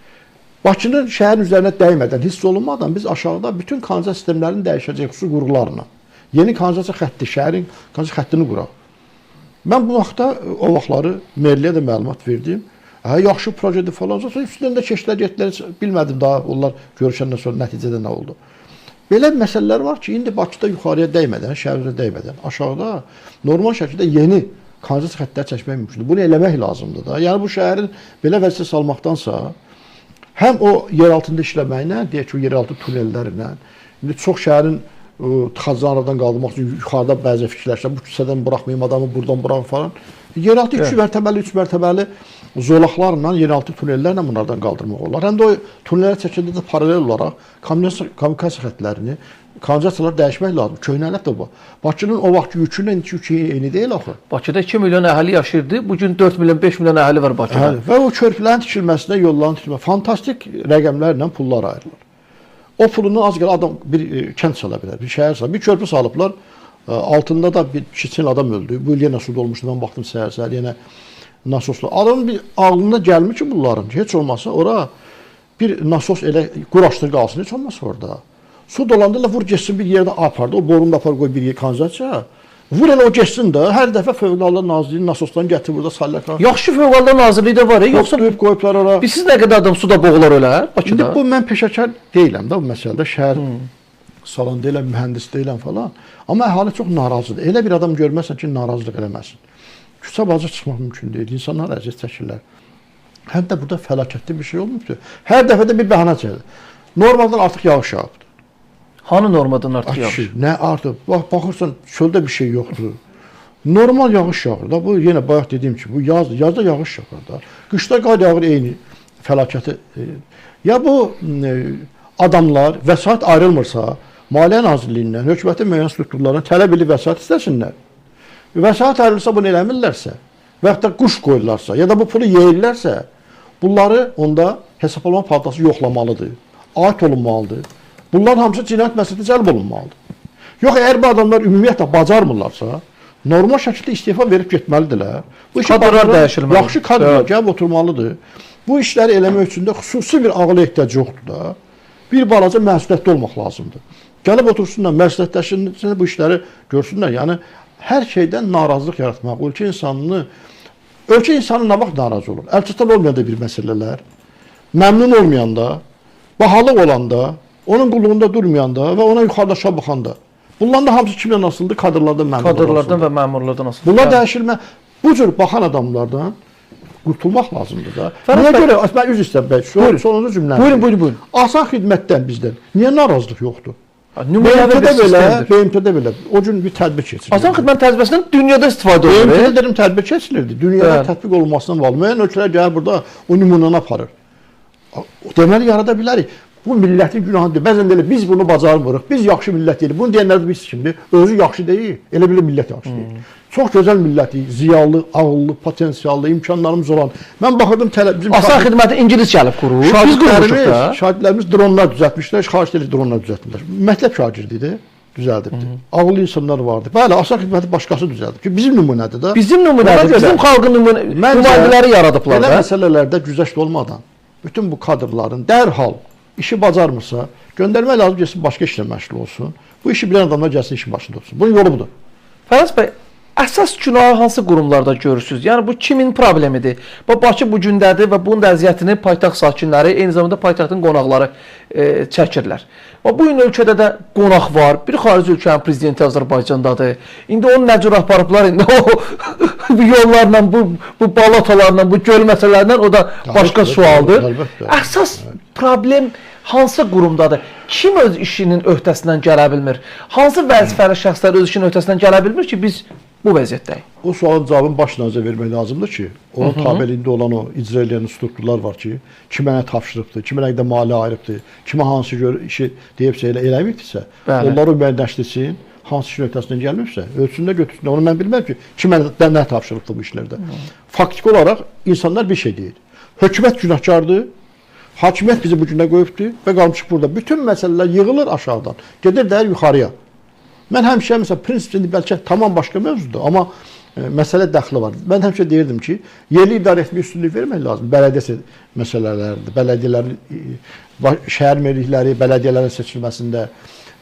Bakının şəhərin üzərinə dəymədən, hiss olunmadan biz aşağıda bütün kanalizasiya sistemlərini dəyişəcəyik, su qurğularına. Yeni kanalizasiya xətti, şəhərin kanalizasiya xəttini quraq. Mən bu vaxtda, o vaxtları merliyə də məlumat verdim. Hə, yaxşı projedir falan. Sonra üstündən də keçdilər, getdilər, bilmədim daha onlar görüşəndən sonra nəticədə nə oldu. Belə məsələlər var ki, indi Bakıda yuxarıya dəymədən, şəhər üzərinə dəymədən, aşağıda normal şəkildə yeni kanalizasiya xəttləri çəkmək mümkündür. Bunu eləmək lazımdır da. Yəni bu şəhərin belə vəziyyətə salmaqdansa, həm o yeraltında işləməklə, deyək ki, o yeraltı tunellərlə, indi çox şəhərin tıxacını aradan qaldırmaq üçün yuxarıda bəzi fikirləşlər, bu küçədən buraxmayım adamı, buradan buraxım falan. Yeraltı 2 mərtəbəli, 3 mərtəbəli zolaqlarla, yeraltı tunellərlə bunlardan qaldırmaq olar. Həm də o tunellərə çəkəndə də paralel olaraq kommunikasiya xətlərini, kanalizasiyaları dəyişmək lazım. Köhnəlib də bu. Bakının o vaxtki yükünlə indiki yükü eyni deyil axı. Bakıda 2 milyon əhali yaşayırdı. Bugün 4 milyon, 5 milyon əhali var Bakıda. Hə, və o körpülərin tikilməsinə, yolların tikilməsinə fantastik rəqəmlərlə pullar ayrılır. O pulunu az qala adam bir kənd sala bilər, bir şəhər sala. Bir körpü salıblar. Altında da bir çiçin adam öldü. Bu il yenə su dolmuşdu. Mən baxdım səhər-səhər yenə nasoslu. Adamın bir ağlına gəlmir ki bunların. Heç olmasa ora bir nasos elə quraşdır qalsın, heç olmasa orada. Su dolanda elə vur getsin bir yerdə apardı. O borunu da apar qoy bir yer kanalizasiya. Vur elə o getsin də. Hər dəfə Fövqəladə Nazirliyin nasoslarını gətir burada sallar. Yaxşı Fövqəladə Nazirliyi də var, yoxsa döyüb qoyublar ora. Bilirsiz nə qədər adam suda boğular ölər Bakıda? İndi bu mən peşəkar deyiləm də bu məsələdə. Şəhər salan deyiləm, mühəndis deyiləm falan. Amma əhali çox narazıdır. Elə bir adam görməsən ki, narazılıq eləməsin. Küçə bazı çıxmaq mümkün deyil. İnsanlar əziyyət çəkirlər. Həm də burada fəlakətli bir şey olmuşdur. Hər dəfə də bir bəhanə çəkilir. Normadan artıq yağış yağıbdır. Hanı normadan artıq yağış? Nə artıq? Bax, baxırsan çöldə bir şey yoxdur. Normal yağış yağır da. Bu yenə bayaq dediyim ki, bu yazdır. Yazda yağış yağır da. Qışda qar yağır eyni fəlakəti. Ya bu adamlar vəsait ayrılmırsa, Maliyyə Nazirliyindən, hökumətin müəyyən strukturlarından tələb edib vəsait istəsinlər. Vəsait ayrılırsa bunu eləmirlərsə və yaxud da quş qoyurlarsa, ya da bu pulu yeyirlərsə, bunları onda hesablama palatası yoxlamalıdır, aid olunmalıdır. Bunların hamısı cinayət məsuliyyətinə cəlb olunmalıdır. Yox, əgər bu adamlar ümumiyyətlə bacarmırlarsa, normal şəkildə istefa verib getməlidirlər. Bu işi kadrlar dəyişilməlidir. Yaxşı kadrlar gəlib oturmalıdır. Bu işləri eləmək üçün də xüsusi bir ağıla ehtiyac yoxdur da. Bir balaca məsuliyyətli olmaq lazımdır. Gəlib otursunlar, məsuliyyətləşsinlər, bu işləri görsünlər. Yəni hər şeydən narazılıq yaratmaq, ölkə insanı nə vaxt narazı olur? Əlçatan olmayanda bir məsələlər, məmnun olmayanda, bahalıq olanda, onun qulluğunda durmayanda və ona yuxarıdaşa baxanda. Bunların da hamısı kimdən asılıdır? Kadrlardan, məmurlardan. Kadrlardan və məmurlardan asılıdır. Bunlar dəyişilmə, bu cür baxan adamlardan qurtulmaq lazımdır da. Niyə görə? Mən üzr istəyirəm bəy, sonuncu cümləni. Buyurun, buyurun, buyurun. Asan xidmətdən bizdən niyə narazılıq yoxdur? BMT-də belə, o gün bir tədbir keçirilirdi. Asan xidmət təcrübəsindən dünyada istifadə olunur. BMT-də dedim tədbir keçirilirdi. Dünyada tətbiq olunmasından bağlı. Müəyyən ölkələr gəlir burada o nümunəni aparır. Deməli yarada bilərik. Bu millətin günahıdır. Bəzən də elə biz bunu bacarmırıq. Biz yaxşı millət deyilik. Bunu deyənlər biz kimdir? Özü yaxşı deyil. Elə bilir millət yaxşı deyil. Çox gözəl millətik, ziyalı, ağıllı, potensiallı, imkanlarımız olan. Mən baxırdım bizim Asan xidməti İngilis gəlib qurur. Biz qurmuşuq da. Şagirdlərimiz dronlar düzəltmişlər, xaric dili dronlar düzəltmişlər. Məktəb şagirdi idi, düzəldibdi. Ağıllı insanlar vardı. Bəli, asan xidməti başqası düzəldib ki, bizim nümunədir də. Bizim nümunədir, bizim xalqın nümayəndələri yaradıblar da. Belə məsələlərdə güzəşt olmadan bütün bu kadrların dərhal işi bacarmırsa, göndərmək lazım gəlsin, başqa işlə məşğul olsun. Bu işi bilən adamlar gəlsin, işin başında olsun. Bunun yolu budur. Fəraz bəy, əsas günahı hansı qurumlarda görürsünüz? Yəni bu kimin problemidir? Bakı bu gündədir və bunun da əziyyətini paytaxt sakinləri, eyni zamanda paytaxtın qonaqları çəkirlər. Və bu gün ölkədə də qonaq var. Bir xarici ölkənin prezidenti Azərbaycandadır. İndi onu nə cür aparıblar? İndi o bu yollarla, bu balatalarla, bu göl məsələlərlə o da başqa sualdır. Əsas problem hansı qurumdadır? Kim öz işinin öhdəsindən gələ bilmir? Hansı vəzifəli şəxslər öz işinin öhdəsindən gələ bilmir ki, biz bu vəziyyətdəyik? O sualın cavabını baş nazirə vermək lazımdır ki, onun tabeliyində olan o icra eləyən strukturlar var ki, kimə nə tapşırıbdır, kimə nə qədər maliyyə ayırıbdır, kimə hansı işi deyibsə, elə eləməyibdirsə, onları müəyyənləşdirsin, hansı işin öhdəsindən gəlməyibsə, ölçündə götürsün. Onu mən bilməm ki, kimə nə tapşırıbdır bu işlərdə. Faktiki olaraq insanlar bir şey deyir. Hökumət günahkardır, hakimiyyət bizi bu günə qoyubdur və qalmışıq burada. Bütün məsələlər yığılır aşağıdan, gedir dəyər yuxarıya. Mən həmişə, məsələn, prinsip indi bəlkə tamam başqa mövzudur, amma məsələ dəxli var. Mən həmişə deyirdim ki, yerli idarə etməyə üstünlük vermək lazım. Bələdiyyə məsələlərində, bələdiyyələrin, şəhər merlikləri, bələdiyyələrin seçilməsində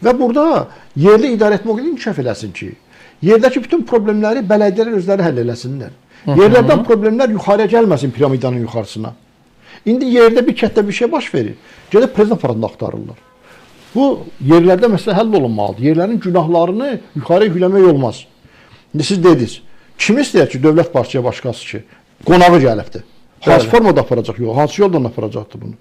və burada yerli idarə etmə o qədər inkişaf eləsin ki, yerdəki bütün problemləri bələdiyyələr özləri həll eləsinlər. Yerlərdən problemlər yuxarıya gəlməsin, piramidanın yuxarısına. İndi yerdə bir kətdə bir şey baş verir. Gedib prezident aparatında axtarırlar. Bu yerlərdə məsələ həll olunmalıdır. Yerlərin günahlarını yuxarıya yükləmək olmaz. İndi siz dediniz, kim istəyər ki, dövlət başçıya başqası ki, qonağı gəlibdir. Hansı formada aparacaq? Yox, hansı yoldan aparacaqdır bunu?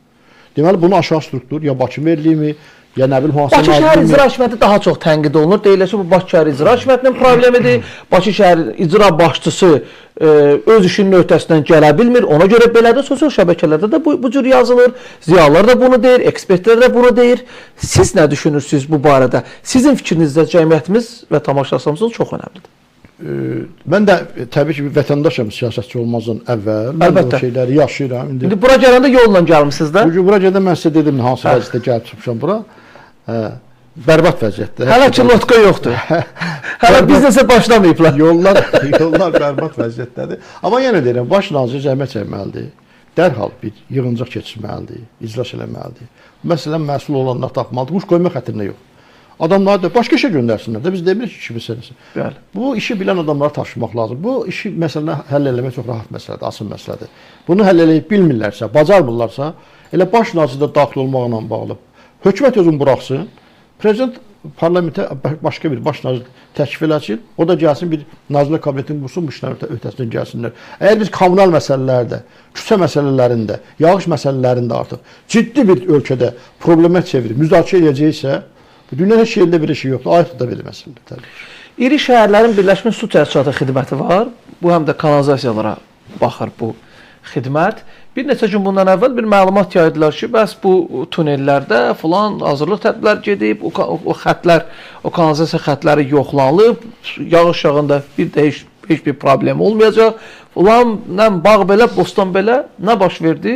Deməli, bunu aşağı struktur, ya Bakı merliyimi, Ya nə bilim hansı Bakı şəhər icra hakimiyyəti daha çox tənqid olunur. Deyilir ki, bu Bakı şəhər icra hakimiyyətinin problemidir. Bakı şəhər icra başçısı öz işinin öhdəsindən gələ bilmir. Ona görə belədir. Sosial şəbəkələrdə də bu cür yazılır. Ziyalılar da bunu deyir, ekspertlər də bunu deyir. Siz nə düşünürsünüz bu barədə? Sizin fikrinizdə cəmiyyətimiz və tamaşaçılarımız çox önəmlidir. Mən də təbii ki, bir vətəndaşam siyasətçi olmazdan əvvəl. Mən Əlbəttə. o şeyləri yaşayıram. İndi bura gələndə yolla gəlmisiniz də. Bu gün bura gələndə mən sizə dedim hansı vəziyyətdə gəlib çıxmışam bura. Bərbad vəziyyətdə. Hələ ki lotka yoxdur. Hələ biznesə başlamayıblar. Yollar bərbad vəziyyətdədir. Amma yenə deyirəm, baş nazir zəhmət çəkməlidir. Dərhal bir yığıncaq keçirməlidir, iclas eləməlidir. Məsələn, məsul olanlar tapmalıdır. Quş qoyma xətrinə yox. Adamları da başqa işə göndərsinlər də. Biz demirik ki, kimisə. Bəli. Bu işi bilən adamları tapşırmaq lazım. Bu işi məsələni həll eləmək çox rahat məsələdir, asan məsələdir. Bunu həll eləyib bilmirlərsə, bacarmırlarsa, elə baş nazir də daxil olmaqla bağlı hökumət özünü buraxsın, prezident parlamentə başqa bir baş nazir təklif eləsin, o da gəlsin bir Nazirlər Kabinetini qursun, bu işlərin öhdəsindən gəlsinlər. Əgər biz kommunal məsələlərdə, küçə məsələlərində, yağış məsələlərində artıq ciddi bir ölkədə problemə çevirib müzakirə edəcəksə, dünyanın heç yerində bir şey yoxdur. Ayıqdır da belə məsələdir təbii ki. İri şəhərlərin Birləşmiş Su Təchizatı xidməti var. Bu həm də kanalizasiyalara baxır bu xidmət. Bir neçə gün bundan əvvəl bir məlumat yaydılar ki, bəs bu tunellərdə filan hazırlıq tədbirlər gedib, o xətlər, o kanalizasiya xətləri yoxlanılıb, yağış yağında bir də heç bir problem olmayacaq. Filan, nə bağ belə, bostan belə, nə baş verdi?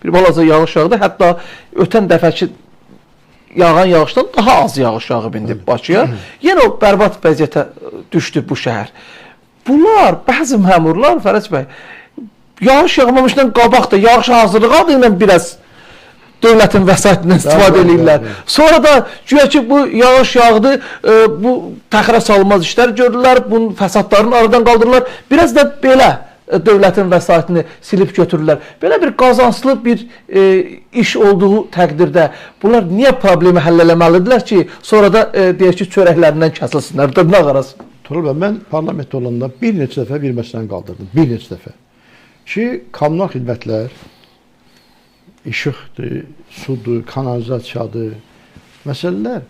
Bir balaca yağış yağdı. Hətta ötən dəfəki yağan yağışdan daha az yağış yağıb indi Bakıya. Yenə o bərbad vəziyyətə düşdü bu şəhər. Bunlar, bəzi məmurlar, Fərəc bəy, yağış yağmamışdan qabaq da yağış hazırlığı adı ilə biraz dövlətin vəsaitindən istifadə eləyirlər. Sonra da güya ki, bu yağış yağdı, bu təxirə salınmaz işlər görürlər, bunun fəsadlarını aradan qaldırırlar. Biraz da belə dövlətin vəsaitini silib götürürlər. Belə bir qazanclı bir iş olduğu təqdirdə bunlar niyə problemi həll eləməlidirlər ki, sonra da deyək ki, çörəklərindən kəsilsinlər, dırnaq arası. Tural bəy, mən parlamentdə olanda bir neçə dəfə bir məsələni qaldırdım. Bir neçə dəfə. Ki, kommunal xidmətlər, işıqdır, sudur, kanalizasiyadır, məsələlər.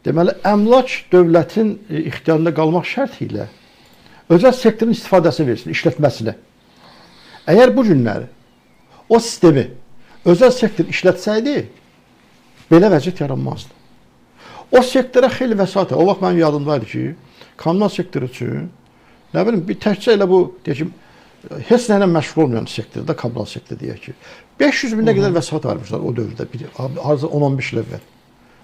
Deməli, əmlak dövlətin ixtiyarında qalmaq şərti ilə özəl sektorun istifadəsini versin, işlətməsinə. Əgər bu günləri o sistemi özəl sektor işlətsəydi, belə vəziyyət yaranmazdı. O sektora xeyli vəsait. O vaxt mənim yadımda idi ki, kommunal sektor üçün, nə bilim, bir təkcə elə bu, deyək ki, heç nə ilə məşğul olmayan sektorda, kommunal sektor deyək ki, 500 minə qədər vəsait ayırmışlar o dövrdə, harca 10-15 il əvvəl.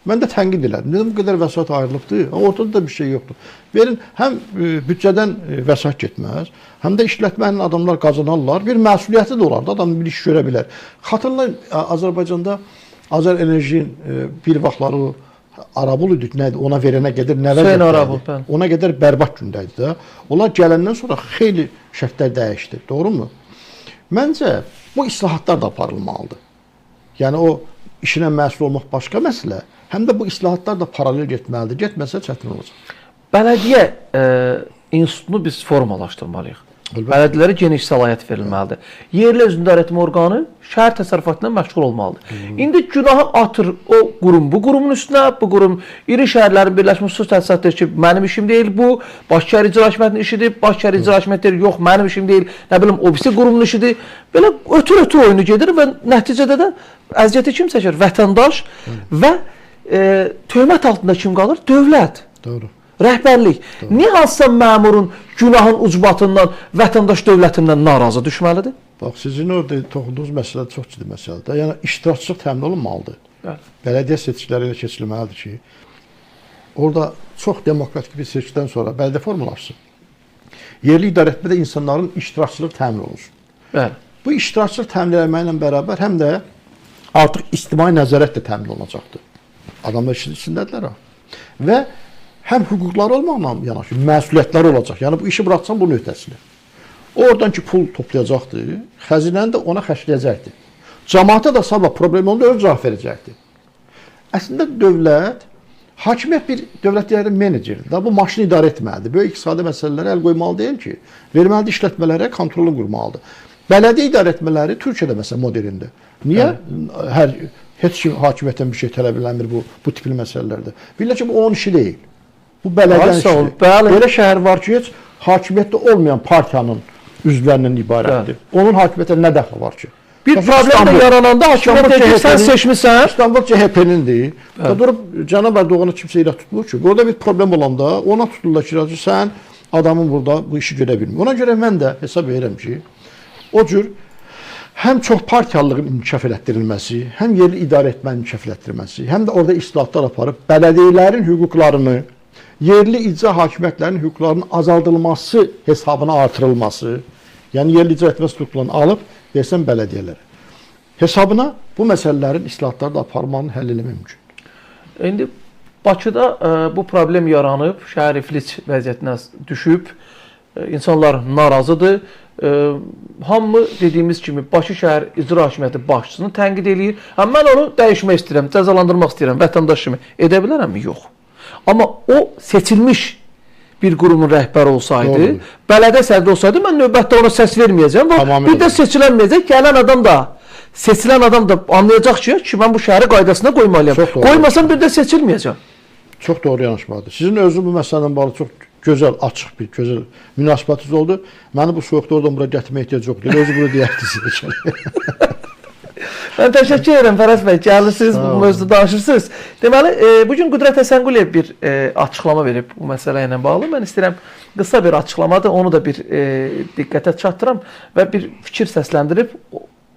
Mən də tənqid elədim. Dedim, bu qədər vəsait ayrılıbdır, ortada da bir şey yoxdur. Verin, həm büdcədən vəsait getməz, həm də işlətməklə adamlar qazanarlar, bir məsuliyyəti də olardı, adam bir iş görə bilər. Xatırlayın, Azərbaycanda Azərenerjinin bir vaxtları Arabul idi, nə idi, ona verənə qədər nə vəziyyətdə idi? Ona qədər bərbad gündə idi də. Onlar gələndən sonra xeyli şərtlər dəyişdi, doğrumu? Məncə, bu islahatlar da aparılmalıdır. Yəni, o işinə məsul olmaq başqa məsələ, həm də bu islahatlar da paralel getməlidir. Getməsə çətin olacaq. Bələdiyyə institutunu biz formalaşdırmalıyıq. Bələdiyyələrə geniş səlahiyyət verilməlidir. Yerli özünü idarə etmə orqanı şəhər təsərrüfatı ilə məşğul olmalıdır. İndi günahı atır o qurum bu qurumun üstünə, bu qurum iri şəhərlərin Birləşmiş Su Təchizatı deyir ki, mənim işim deyil bu, Bakı şəhər icra hakimiyyətinin işidir, Bakı şəhər icra hakimiyyəti deyir, yox, mənim işim deyil, nə bilim, o birisi qurumun işidir. Belə ötür-ötür oyunu gedir və nəticədə də əziyyəti kim çəkir? Vətəndaş və töhmət altında kim qalır? Dövlət. Doğru. Rəhbərlik. Niyə hansısa məmurun günahın ucbatından, vətəndaş dövlətindən narazı düşməlidir? Bax, sizin orada toxunduğunuz məsələ çox ciddi məsələdir. Yəni, iştirakçılıq təmin olunmalıdır. Bəli. Bələdiyyə seçkiləri elə keçirilməlidir ki, orada çox demokratik bir seçkidən sonra bələdiyyə formalaşsın. Yerli idarəetmədə insanların iştirakçılığı təmin olunsun. Bəli. Bu iştirakçılıq təmin eləməklə bərabər həm də artıq ictimai nəzarət də təmin olunacaqdır. Adamlar işin içindədirlər ha. Və həm hüquqları olmaqla yanaşı, məsuliyyətləri olacaq. Yəni, bu işi bıraxsan bunun öhdəsini. Oradan ki, pul toplayacaqdır, xəzinəni də ona xərcləyəcəkdir. Cəmaata da sabah problem oldu, öz cavab verəcəkdir. Əslində, dövlət, hakimiyyət bir dövlət deyərin meneceridir. Da, bu maşını idarə etməlidir. Böyük iqtisadi məsələlərə əl qoymalı deyil ki, verməlidir işlətmələrə, kontrolunu qurmalıdır. Bələdiyyə idarə etmələri Türkiyədə məsələn modelində. Niyə? Hər Heç kim hakimiyyətdən bir şey tələb eləmir bu tipli məsələlərdə. Bilirlər ki, bu onun işi deyil. Bu bələdiyyənin işidir. Belə şəhər var ki, heç hakimiyyətdə olmayan partiyanın üzvlərindən ibarətdir. Bəli. Onun hakimiyyətə nə dəxli var ki? Bir problem də yarananda hakimiyyət deyir ki, sən seçmisən. İstanbul CHP-nindir. Durub cənab Ərdoğanı kimsə irad tutmur ki, burada bir problem olanda ona tuturlar ki, sən adamın burada bu işi görə bilmir. Ona görə mən də hesab edirəm ki, o cür həm çox partiyalılığın inkişaf elətdirilməsi, həm yerli idarə etmənin inkişaf elətdirilməsi, həm də orada islahatlar aparıb bələdiyyələrin hüquqlarını, yerli icra hakimiyyətlərinin hüquqlarının azaldılması hesabına artırılması, yəni yerli icra etmə strukturlarını alıb versən bələdiyyələrə. Hesabına bu məsələlərin islahatları da aparmanın həll eləmək mümkündür. İndi Bakıda bu problem yaranıb, şəhər iflic vəziyyətinə düşüb, insanlar narazıdır. Hamı dediyimiz kimi Bakı şəhər icra hakimiyyəti başçısını tənqid eləyir. Hə, mən onu dəyişmək istəyirəm, cəzalandırmaq istəyirəm vətəndaş kimi. Edə bilərəmmi? Yox. Amma o seçilmiş bir qurumun rəhbəri olsaydı, bələdiyyə sədri olsaydı, mən növbətdə ona səs verməyəcəm. Bir də seçilənməyəcək. Gələn adam da, seçilən adam da anlayacaq ki, mən bu şəhəri qaydasına qoymalıyam. Qoymasam bir də seçilməyəcəm. Çox doğru yanaşmadır. Sizin özünüz bu məsələdən bağlı çox gözəl, açıq bir gözəl münasibətiniz oldu. Məni bu soyuqda oradan bura gətirməyə ehtiyac yoxdur. Özü bunu deyərdiniz. Mən təşəkkür edirəm Fərəc bəy, gəlirsiniz, bu mövzuda danışırsınız. Deməli, bugün Qüdrət Həsənquliyev bir açıqlama verib bu məsələ ilə bağlı. Mən istəyirəm qısa bir açıqlamadır, onu da bir diqqətə çatdıram və bir fikir səsləndirib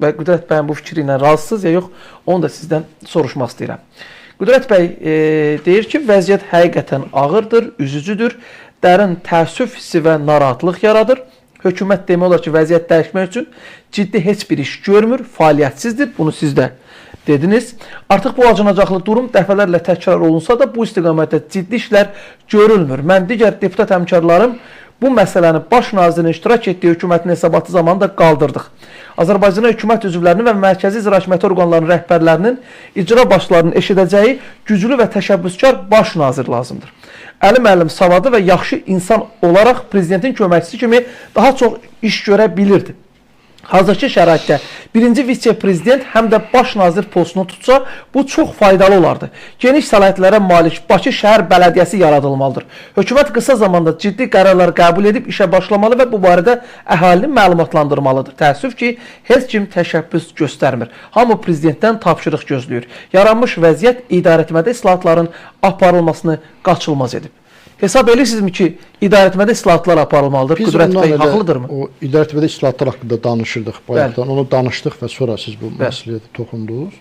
və Qüdrət bəyin bu fikri ilə razısınız ya yox, onu da sizdən soruşmaq istəyirəm. Qüdrət bəy deyir ki, vəziyyət həqiqətən ağırdır, üzücüdür, dərin təəssüf hissi və narahatlıq yaradır. Hökumət demək olar ki, vəziyyət dəyişmək üçün ciddi heç bir iş görmür, fəaliyyətsizdir. Bunu siz də dediniz. Artıq bu acınacaqlı durum dəfələrlə təkrar olunsa da bu istiqamətdə ciddi işlər görülmür. Mən digər deputat həmkarlarım bu məsələni baş nazirin iştirak etdiyi hökumətin hesabatı zamanı da qaldırdıq. Azərbaycana hökumət üzvlərinin və mərkəzi icra hakimiyyəti orqanlarının rəhbərlərinin icra başlarının eşidəcəyi güclü və təşəbbüskar baş nazir lazımdır. Əli müəllim savadı və yaxşı insan olaraq prezidentin köməkçisi kimi daha çox iş görə bilirdi. Hazırki şəraitdə birinci vitse-prezident həm də baş nazir postunu tutsa, bu çox faydalı olardı. Geniş səlahiyyətlərə malik Bakı şəhər bələdiyyəsi yaradılmalıdır. Hökumət qısa zamanda ciddi qərarlar qəbul edib işə başlamalı və bu barədə əhalini məlumatlandırmalıdır. Təəssüf ki, heç kim təşəbbüs göstərmir. Hamı prezidentdən tapşırıq gözləyir. Yaranmış vəziyyət idarəetmədə islahatların aparılmasını qaçılmaz edib. Hesab edirsinizmi ki, idarəetmədə islahatlar aparılmalıdır? Biz Qüdrət bəy haqlıdırmı? O idarəetmədə islahatlar haqqında danışırdıq bayaqdan. Onu danışdıq və sonra siz bu məsələyə toxundunuz.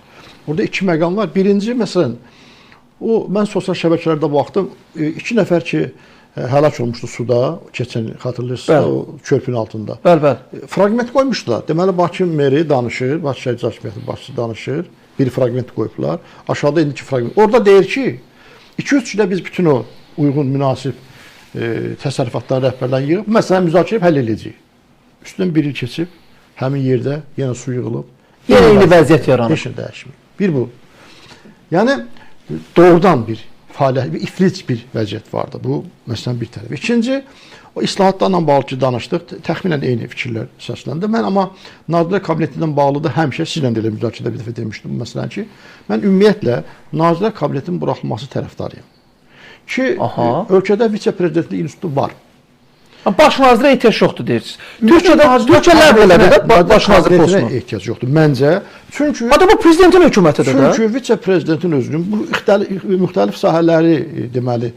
Orada iki məqam var. Birinci, məsələn, o mən sosial şəbəkələrdə baxdım. İki nəfər ki, həlak olmuşdu suda, keçən xatırlayırsınız, o körpünün altında. Bəli, bəli. Fraqment qoymuşdular. Deməli, Bakı meri danışır, Bakı şəhər icra hakimiyyəti başçısı danışır. Bir fraqment qoyublar. Aşağıda indiki fraqment. Orada deyir ki, 2-3 ilə biz bütün o uyğun, münasib təsərrüfatların rəhbərlərini yığıb, məsələn, müzakirə edib həll edəcəyik. Üstündən bir il keçib, həmin yerdə yenə su yığılıb. Yenə eyni vəziyyət yaranır. Heç nə dəyişmir. Bir bu. Yəni, doğrudan bir fəaliyyət, bir iflic bir vəziyyət vardı. Bu, məsələn, bir tərəf. İkinci, o islahatlarla bağlı ki, danışdıq, təxminən eyni fikirlər səsləndi. Mən amma Nazirlər Kabinetindən bağlı da həmişə sizlə də elə müzakirədə bir dəfə demişdim, məsələn ki, mən ümumiyyətlə Nazirlər Kabinetinin buraxılması tərəfdarıyam. Ki, ölkədə vitse-prezidentlik institutu var. Baş nazirə ehtiyac yoxdur deyirsiniz. Türkiyə ləğv elədi də baş nazir postunu. Ehtiyac yoxdur məncə. Çünki Hatta bu prezidentin hökumətidir də. Çünki vitse-prezidentin özünün bu müxtəlif sahələri deməli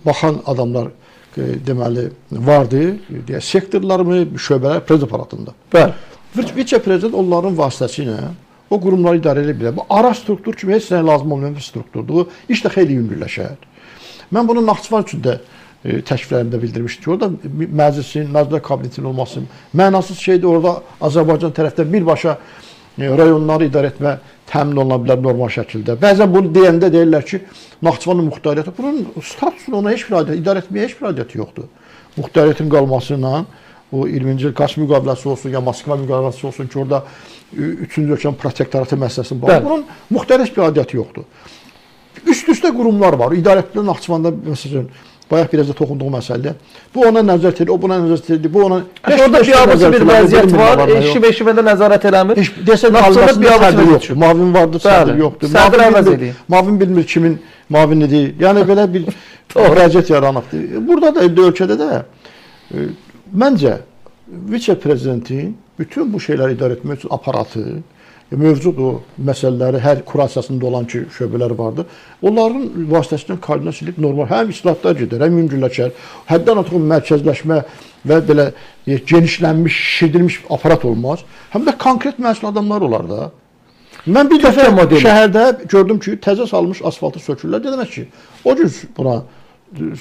baxan adamlar deməli vardı. Deyə sektorlarmı, şöbələr prezident aparatında. Bəli. Vitse-prezident onların vasitəsilə o qurumları idarə edə bilər. Bu ara struktur kimi heç nə lazım olmayan bir strukturdur. Bu iş də xeyli yüngülləşər. Mən bunu Naxçıvan üçün də təkliflərimdə bildirmişdim ki, orada məclisin, Nazirlər Kabinetinin olması mənasız şeydir. Orada Azərbaycan tərəfdən birbaşa rayonları idarə etmə təmin oluna bilər normal şəkildə. Bəzən bunu deyəndə deyirlər ki, Naxçıvanın muxtariyyəti, bunun statusunu ona heç bir aidiyyəti, idarə etməyə heç bir aidiyyəti yoxdur. Muxtariyyətin qalması ilə o 20-ci il Kars müqaviləsi olsun, ya Moskva müqaviləsi olsun ki, orada üçüncü ölkənin protektoratı məsələsinin bağlı. Bunun müxtəlif bir aidiyyəti yoxdur. Üst-üstə qurumlar var. İdarə etmə Naxçıvanda məsələn Bayaq biraz da toxunduğum məsələdə. Bu ona nəzarət edir, o buna nəzarət edir, bu ona... Orada biabırçı bir vəziyyət var, eşi-beşi də nəzarət eləmir. Desən, almasında sədr yoxdur, mavin vardır, sədr yoxdur. Sədr əvəz eləyir. Mavin bilmir kimin mavinidir. Yəni, belə bir vəziyyət yaranıbdır. Burada da, ölkədə də, məncə, vitse-prezidentin bütün bu şeyləri idarə etmək üçün aparatı, mövcud o məsələləri, hər kurasiyasında olan ki, şöbələr vardır. Onların vasitəsindən koordinasiya edib normal, həm islahatlar gedər, həm yüngülləşər, həddən artıq mərkəzləşmə və belə genişlənmiş, şişirdilmiş aparat olmaz. Həm də konkret məsul adamlar olar da. Mən bir dəfə şəhərdə gördüm ki, təzə salmış asfaltı sökürlər. Nə demək ki, o cür buna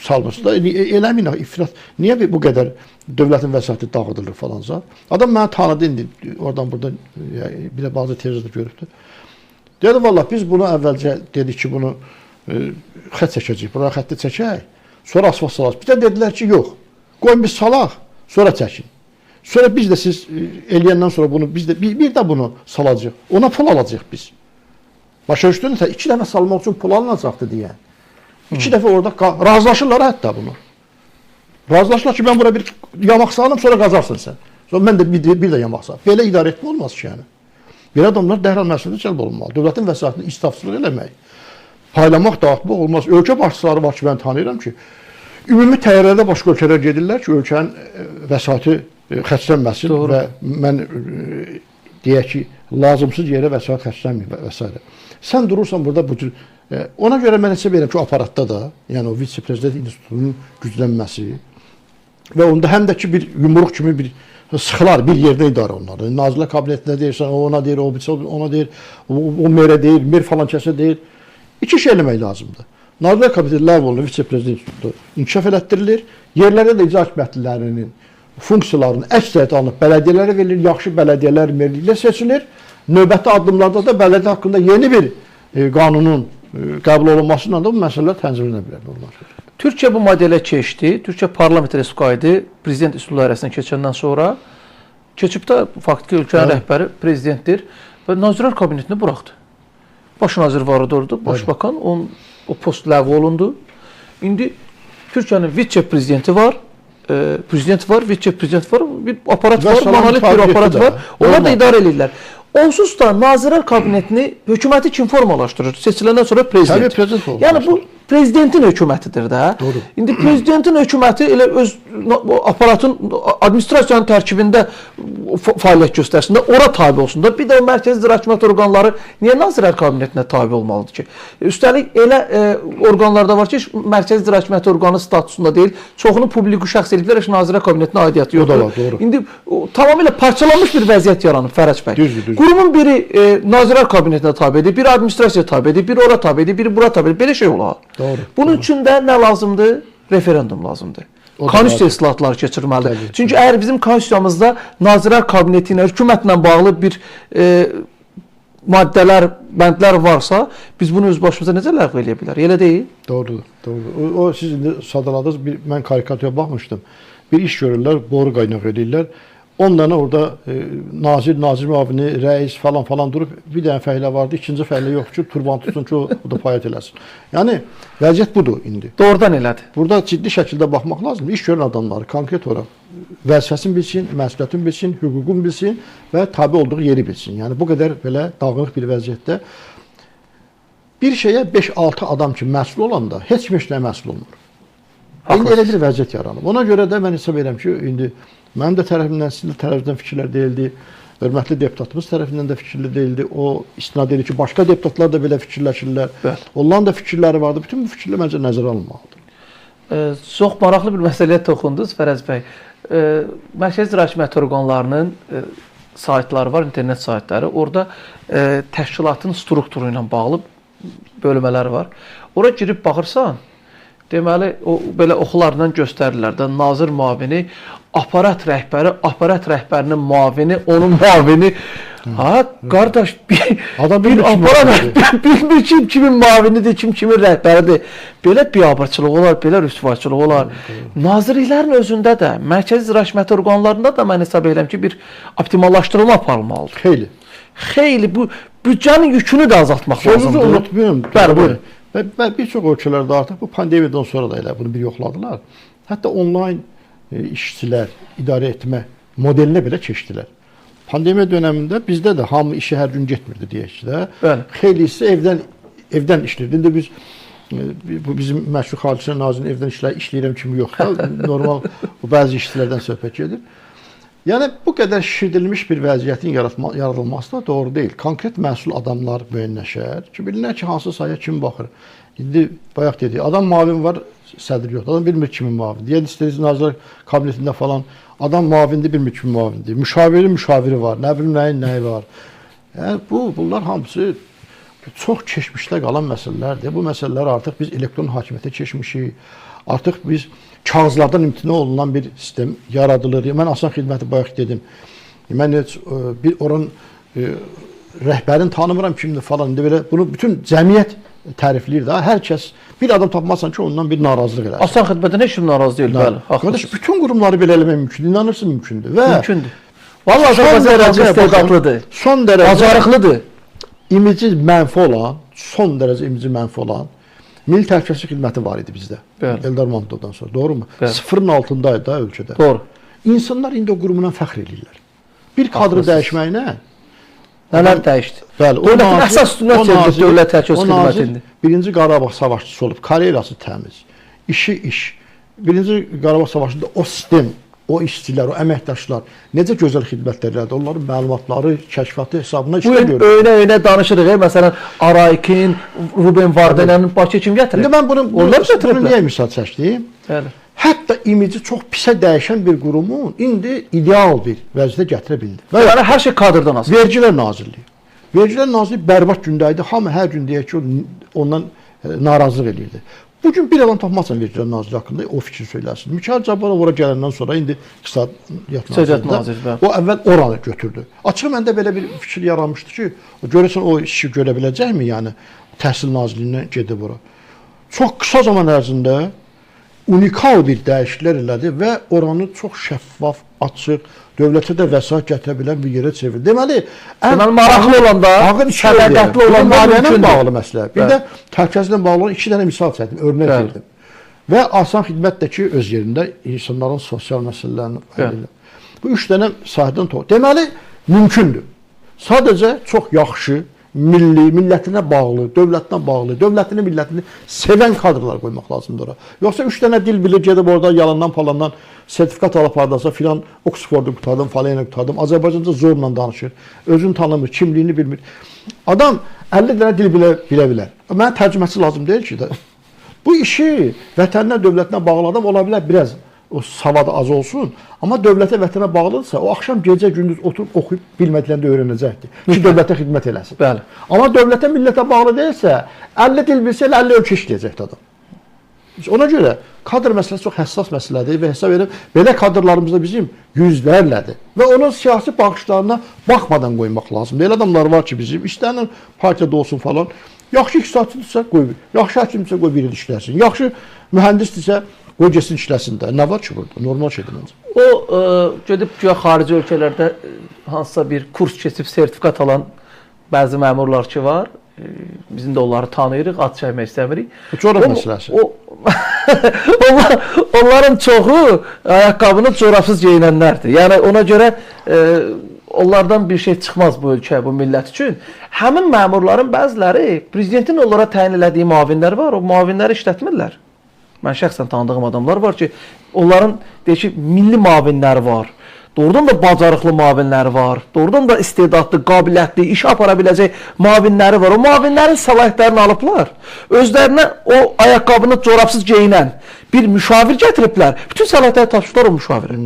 salması da eləməyin, ifrat. Niyə bu qədər dövlətin vəsaiti dağıdılır falanca? Adam məni tanıdı indi, oradan buradan bir də bazı tezdə görübdür. Dedi, vallah biz bunu əvvəlcə dedik ki, bunu xət çəkəcəyik, bura xətti çəkək, sonra asfalt salaq. Bir də dedilər ki, yox, qoyun biz salaq, sonra çəkin. Sonra biz də siz eləyəndən sonra bunu, biz də bir də bunu salacaq, ona pul alacaq biz. Başa düşdünüz, 2 dəfə salmaq üçün pul alınacaqdı deyən. 2 dəfə orada razılaşırlar hətta bunu. Razılaşırlar ki, mən bura bir yamaq salım, sonra qazarsın sən. Sonra mən də bir də yamaq salım. Belə idarə etmə olmaz ki, yəni. Belə adamlar dərhal məsuliyyətə cəlb olunmalı. Dövlətin vəsaitini israfçılıq eləmək, paylamaq, dağıtmaq olmaz. Ölkə başçıları var ki, mən tanıyıram ki, ümumi təyyarələrdə başqa ölkələr gedirlər ki, ölkənin vəsaiti xərclənməsin və mən deyək ki, lazımsız yerə vəsait xərclənməyim və s. Sən durursan burada bu cür. Ona görə mən hesab edirəm ki, o aparatda da, yəni o vitse-prezident institutunun güclənməsi və onda həm də ki, bir yumruq kimi bir sıxılar, bir yerdə idarə olunur. Nazirlər Kabinetinə deyirsən, o ona deyir, o ona deyir, o merə deyir, mer falan kəsə deyir. 2 şey eləmək lazımdır. Nazirlər Kabineti ləğv olunur, vitse-prezident institutu inkişaf elətdirilir. Yerlərdə də icra hakimiyyətlərinin funksiyalarının əksəriyyəti alınıb bələdiyyələrə verilir, yaxşı bələdiyyələr merliklə seçilir. Növbəti addımlarda da bələdiyyə haqqında yeni bir qanunun qəbul olunmasıyla da bu məsələlər tənzimlənə bilər normal. Türkiyə bu modelə keçdi. Türkiyə parlament respublikaydı. Prezident üsulu dairəsinə keçəndən sonra keçib də faktiki ölkənin rəhbəri prezidentdir və Nazirlər Kabinetini buraxdı. Baş nazir var idi orada, başbakan, onun, o post ləğv olundu. İndi Türkiyənin vitse-prezidenti var, prezident var, vitse-prezident var, bir aparat var, monolit bir aparat var. Onlar da idarə edirlər. Onsuz da Nazirlər Kabinetini, hökuməti kim formalaşdırır? Seçiləndən sonra prezident. Təbii, prezident yəni bu prezidentin hökumətidir də. Doğru. İndi prezidentin hökuməti elə öz aparatın, administrasiyanın tərkibində fəaliyyət göstərsin də, ora tabi olsun da. Bir də o mərkəzi icra hakimiyyəti orqanları niyə Nazirlər Kabinetinə tabi olmalıdır ki? Üstəlik elə orqanlarda var ki, mərkəzi icra hakimiyyəti orqanı statusunda deyil, çoxunu publiki şəxs eləyiblər, heç Nazirlər Kabinetinə aidiyyəti yoxdur. İndi tamamilə parçalanmış bir vəziyyət yaranıb Fərəc bəy. Düzdür, düzdür. Qurumun biri Nazirlər Kabinetinə tabedir, biri administrasiyaya tabedir, biri ora tabedir, biri bura tabedir. Belə şey olar. Doğru. Bunun üçün də nə lazımdır? Referendum lazımdır. Konstitusiya islahatları keçirməlidir. Təbii. Çünki əgər bizim konstitusiyamızda Nazirlər Kabineti ilə, hökumətlə bağlı bir maddələr, bəndlər varsa, biz bunu öz başımıza necə ləğv eləyə bilərik? Elə deyil? Doğrudur, doğrudur. O siz indi sadaladınız, mən karikatura baxmışdım. Bir iş görürlər, boru qaynaq eləyirlər. 10 dənə orada nazir, nazir müavini, rəis falan falan durub, bir dənə fəhlə vardı, ikinci fəhlə yox ki, turban tutsun ki, o da fəaliyyət eləsin. Yəni, vəziyyət budur indi. Doğrudan elədir. Burada ciddi şəkildə baxmaq lazımdır. İş görən adamları konkret olaraq vəzifəsini bilsin, məsuliyyətini bilsin, hüququnu bilsin və tabi olduğu yeri bilsin. Yəni, bu qədər belə dağınıq bir vəziyyətdə bir şeyə 5-6 adam ki, məsul olanda heç kim heç nəyə məsul olmur. İndi elə bir vəziyyət yaranıb. Ona görə də mən hesab edirəm ki, indi mənim də tərəfimdən, sizin də tərəfimdən fikirlər deyildi, hörmətli deputatımız tərəfindən də fikirlər deyildi. O istinad edir ki, başqa deputatlar da belə fikirləşirlər. Bəli. Onların da fikirləri vardı. Bütün bu fikirlər məncə nəzərə alınmalıdır. Çox maraqlı bir məsələyə toxundunuz Fərəc bəy. Mərkəzi İcra Hakimiyyəti orqanlarının saytları var, internet saytları. Orada təşkilatın strukturu ilə bağlı bölmələr var. Ora girib baxırsan, deməli, o belə oxularla göstərirlər də, nazir müavini, aparat rəhbəri, aparat rəhbərinin müavini, onun müavini. Ha, qardaş, bir aparat bilmir kim kimin müavinidir, kim kimin rəhbəridir. Belə biabırçılıq olar, belə rüsvayçılıq olar. Nazirliklərin özündə də, mərkəzi icra hakimiyyəti orqanlarında da mən hesab edirəm ki, bir optimallaşdırılma aparılmalıdır. Xeyli. Xeyli, bu büdcənin yükünü də azaltmaq lazımdır. Sözünüzü unutmayın. Bəli, buyurun. Və bir çox ölkələrdə artıq bu pandemiyadan sonra da elə bunu bir yoxladılar. Hətta onlayn işçilər idarə etmə modelinə belə keçdilər. Pandemiya dönəmində bizdə də hamı işə hər gün getmirdi deyək ki də. Xeylisi evdən işləyirdi. İndi biz bu bizim məşhur Xarici Nazirinin evdən işləyirəm kimi yox da, normal bəzi işçilərdən söhbət gedir. Yəni bu qədər şişirdilmiş bir vəziyyətin yaradılması da doğru deyil. Konkret məsul adamlar müəyyənləşər ki, bilinər ki, hansı sahəyə kim baxır. İndi bayaq dedik, adam müavin var, sədr yoxdur. Adam bilmir kimin müavini. Deyək, istəyiz Nazirlər Kabinetində falan adam müavindir, bilmir kimin müavindir. Müşaviri müşaviri var, nə bilim nəyin nəyi var. Yəni bunlar hamısı çox keçmişdə qalan məsələlərdir. Bu məsələlər artıq biz elektron hakimiyyətə keçmişik. Artıq biz kağızlardan imtina olunan bir sistem yaradılır. Mən asan xidməti bayaq dedim. Mən heç bir oranın rəhbərini tanımıram kimdir falan. İndi belə bunu bütün cəmiyyət tərifləyir də. Hər kəs bir adam tapmazsan ki, ondan bir narazılıq eləsin. Asan xidmətdən heç kim narazı deyil. Bəli, haqlısınız. Bütün qurumları belə eləmək mümkündür. İnanırsın, mümkündür. Və mümkündür. Vallahi Azərbaycan istedadlıdır. Son dərəcə bacarıqlıdır. İmici mənfi olan, son dərəcə imici mənfi olan Milli Təhlükəsizlik Xidməti var idi bizdə. Bəli. Eldar Mahmudovdan sonra, doğru mu? Bəli. Sıfırın altındaydı da ölkədə. Doğru. İnsanlar indi o qurumdan fəxr eləyirlər. Bir kadrı dəyişməyinə nələr dəyişdi? Bəli, dövlətin əsas üstünə çevrildi Dövlət Təhlükəsizlik Xidmətində. Birinci Qarabağ savaşçısı olub, karyerası təmiz, işi iş. Birinci Qarabağ savaşında o sistem, o işçilər, o əməkdaşlar necə gözəl xidmətlər elədi, onların məlumatları, kəşfiyyatı hesabına işlə görür. Bugün öynə-öynə danışırıq, məsələn, Araykin, Ruben Vardanyanın Bakıya kim gətirib? İndi mən bunu niyə misal çəkdim? Bəli. Hətta imici çox pisə dəyişən bir qurumun indi ideal bir vəziyyətə gətirə bildi. Və yəni hər şey kadrdan asılı. Vergilər Nazirliyi. Vergilər Nazirliyi bərbad gündə idi. Hamı hər gün deyək ki, ondan narazılıq eləyirdi. Bugün bir adam tapmazsan Vergilər Nazirliyi haqqında o fikri söyləsin. Mikayıl Cabbarov ora gələndən sonra indi İqtisadiyyat Nazirində o əvvəl oranı götürdü. Açığı məndə belə bir fikir yaranmışdı ki, görəsən o işi görə biləcəkmi? Yəni Təhsil Nazirliyindən gedib ora. Çox qısa zaman ərzində unikal bir dəyişikliklər elədi və oranı çox şəffaf, açıq, dövlətə də vəsait gətirə bilən bir yerə çevirdi. Deməli, ən maraqlı olanda, sədaqətli olanda maliyyənə bağlı məsələ. Bir də təhlükəsizliklə bağlı olan 2 dənə misal çəkdim, örnək verdim. Və asan xidmət də ki, öz yerində insanların sosial məsələlərini həll edir. Bu 3 dənə sahədən deməli, mümkündür. Sadəcə çox yaxşı, milli, millətinə bağlı, dövlətinə bağlı, dövlətini, millətini sevən kadrlar qoymaq lazımdır ora. Yoxsa 3 dənə dil bilir, gedib orada yalandan falandan sertifikat alıb hardasa filan Oxford'u qurtardım, falan qurtardım. Azərbaycanca zorla danışır, özünü tanımır, kimliyini bilmir. Adam 50 dənə dil bilə bilər. Mənə tərcüməçi lazım deyil ki də. Bu işi vətəninə, dövlətinə bağlı adam ola bilər biraz o savadı az olsun, amma dövlətə, vətənə bağlıdırsa, o axşam, gecə, gündüz oturub oxuyub bilmədiklərini də öyrənəcəkdir ki, dövlətə xidmət eləsin. Bəli. Amma dövlətə, millətə bağlı deyilsə, 50 dil bilsə, elə 50 ölkə işləyəcəkdir adam. Ona görə kadr məsələsi çox həssas məsələdir və hesab edirəm, belə kadrlarımızda bizim yüzlərlədir və onun siyasi baxışlarına baxmadan qoymaq lazımdır. Elə adamlar var ki, bizim istənilən partiyada olsun falan, yaxşı iqtisadçıdırsa qoy, yaxşı həkimdirsə qoy biri işləsin, yaxşı mühəndisdirsə qoy getsin işləsin də. Nə var ki burada? Normal şeydir məncə. O gedib güya xarici ölkələrdə hansısa bir kurs keçib sertifikat alan bəzi məmurlar ki var. Bizim də onları tanıyırıq, ad çəkmək istəmirik. Bu corab məsələsi. Onların çoxu ayaqqabını corabsız geyinənlərdir. Yəni ona görə onlardan bir şey çıxmaz bu ölkə, bu millət üçün. Həmin məmurların bəziləri prezidentin onlara təyin elədiyi müavinlər var, o müavinləri işlətmirlər. Mən şəxsən tanıdığım adamlar var ki, onların deyək ki, milli müavinləri var, doğrudan da bacarıqlı müavinləri var, doğrudan da istedadlı, qabiliyyətli, iş apara biləcək müavinləri var. O müavinlərin səlahiyyətlərini alıblar. Özlərinə o ayaqqabını corabsız geyinən bir müşavir gətiriblər. Bütün səlahiyyətləri tapşırıblar o müşavirə.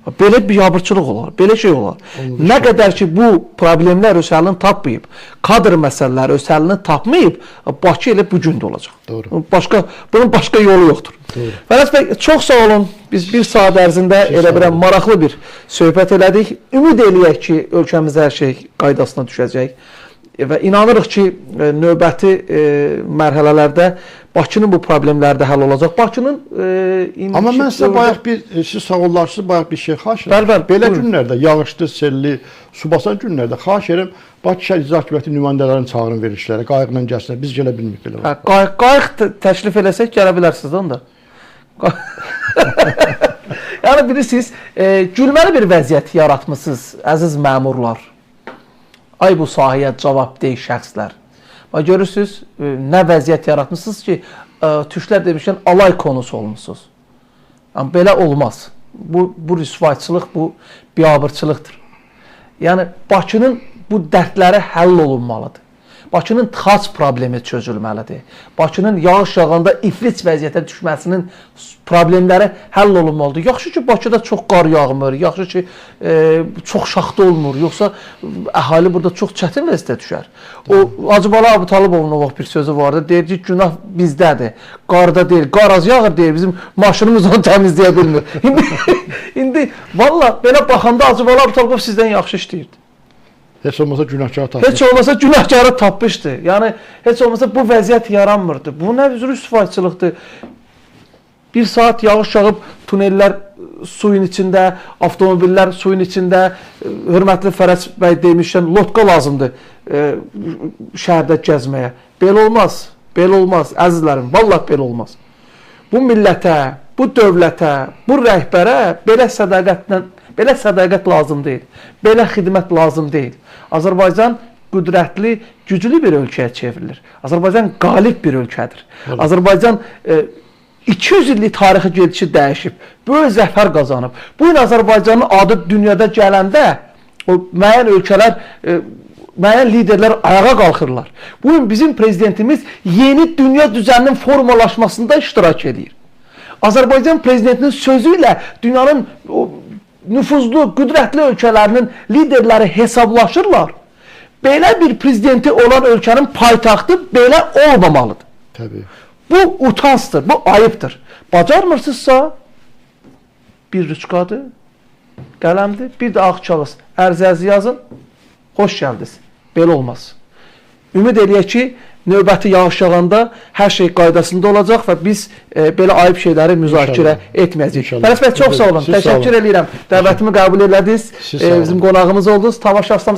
Belə bir biabırçılıq olar, belə şey olar. Nə qədər ki, bu problemlər öz həllini tapmayıb, kadr məsələləri öz həllini tapmayıb, Bakı elə bu gün də olacaq. Doğru. Bunun başqa yolu yoxdur. Fərəc bəy, çox sağ olun. Biz bir saat ərzində elə bir maraqlı bir söhbət elədik. Ümid eləyək ki, ölkəmizdə hər şey qaydasına düşəcək. Və inanırıq ki, növbəti mərhələlərdə Bakının bu problemləri də həll olacaq. Bakının Amma mən sizə bayaq bir siz sağ olarsınız, bayaq bir şey xahiş edirəm. Bəli, belə buyurun. Günlərdə, yağışlı, selli, su basan günlərdə xahiş edirəm Bakı şəhər İcra Hakimiyyəti nümayəndələrini çağırın verilişlərə, qayıqla gəlsinlər. Biz gələ bilmirik belə. Hə, qayıq təklif eləsək gələ bilərsiniz onda. Yəni bilirsiniz, gülməli bir vəziyyət yaratmısınız əziz məmurlar. Ay bu sahəyə cavabdeh şəxslər. Bax görürsüz, nə vəziyyət yaratmısınız ki, türklər demişkən alay konusu olmusunuz. Yəni belə olmaz. Bu rüsvayçılıq, bu biabırçılıqdır. Yəni Bakının bu dərdləri həll olunmalıdır. Bakının tıxac problemi çözülməlidir. Bakının yağış yağanda iflic vəziyyətə düşməsinin problemləri həll olunmalıdır. Yaxşı ki, Bakıda çox qar yağmır, yaxşı ki, çox şaxta olmur, yoxsa əhali burada çox çətin vəziyyətə düşər. O Hacıbala Əbutalıbovun o vaxt bir sözü vardı, deyir ki, günah bizdədir, qarda deyil, qar az yağır deyir, bizim maşınımız onu təmizləyə bilmir. İndi valla belə baxanda Hacıbala Əbutalıbov sizdən yaxşı işləyirdi. Heç olmasa günahkarı tapmışdı. Heç olmasa günahkarı tapmışdı. Yəni heç olmasa bu vəziyyət yaranmırdı. Bu nə rüsvayçılıqdır. Bir saat yağış yağıb tunellər suyun içində, avtomobillər suyun içində. Hörmətli Fərəc bəy demişkən, lotka lazımdır şəhərdə gəzməyə. Belə olmaz. Belə olmaz əzizlərim. Vallah belə olmaz. Bu millətə, bu dövlətə, bu rəhbərə belə sədaqətlə, belə sədaqət lazım deyil. Belə xidmət lazım deyil. Azərbaycan qüdrətli, güclü bir ölkəyə çevrilir. Azərbaycan qalib bir ölkədir. Evet. Azərbaycan 200 illik tarixi gedişi dəyişib, böyük zəfər qazanıb. Bu gün Azərbaycanın adı dünyada gələndə o müəyyən ölkələr, müəyyən liderlər ayağa qalxırlar. Bu gün bizim prezidentimiz yeni dünya düzəninin formalaşmasında iştirak edir. Azərbaycan prezidentinin sözü ilə dünyanın o nüfuzlu, qüdrətli ölkələrinin liderləri hesablaşırlar. Belə bir prezidenti olan ölkənin paytaxtı belə olmamalıdır. Təbii. Bu utancdır, bu ayıbdır. Bacarmırsınızsa bir rüçkadır, qələmdir, bir də ağ kağız, ərizənizi yazın, xoş gəldiniz. Belə olmaz. Ümid eləyək ki, növbəti yağış yağanda hər şey qaydasında olacaq və biz belə ayıb şeyləri müzakirə etməyəcəyik. Fərəc bəy, çox sağ olun. Təşəkkür eləyirəm. Dəvətimi qəbul elədiniz. Bizim qonağımız oldunuz. Tamaşaçılarımıza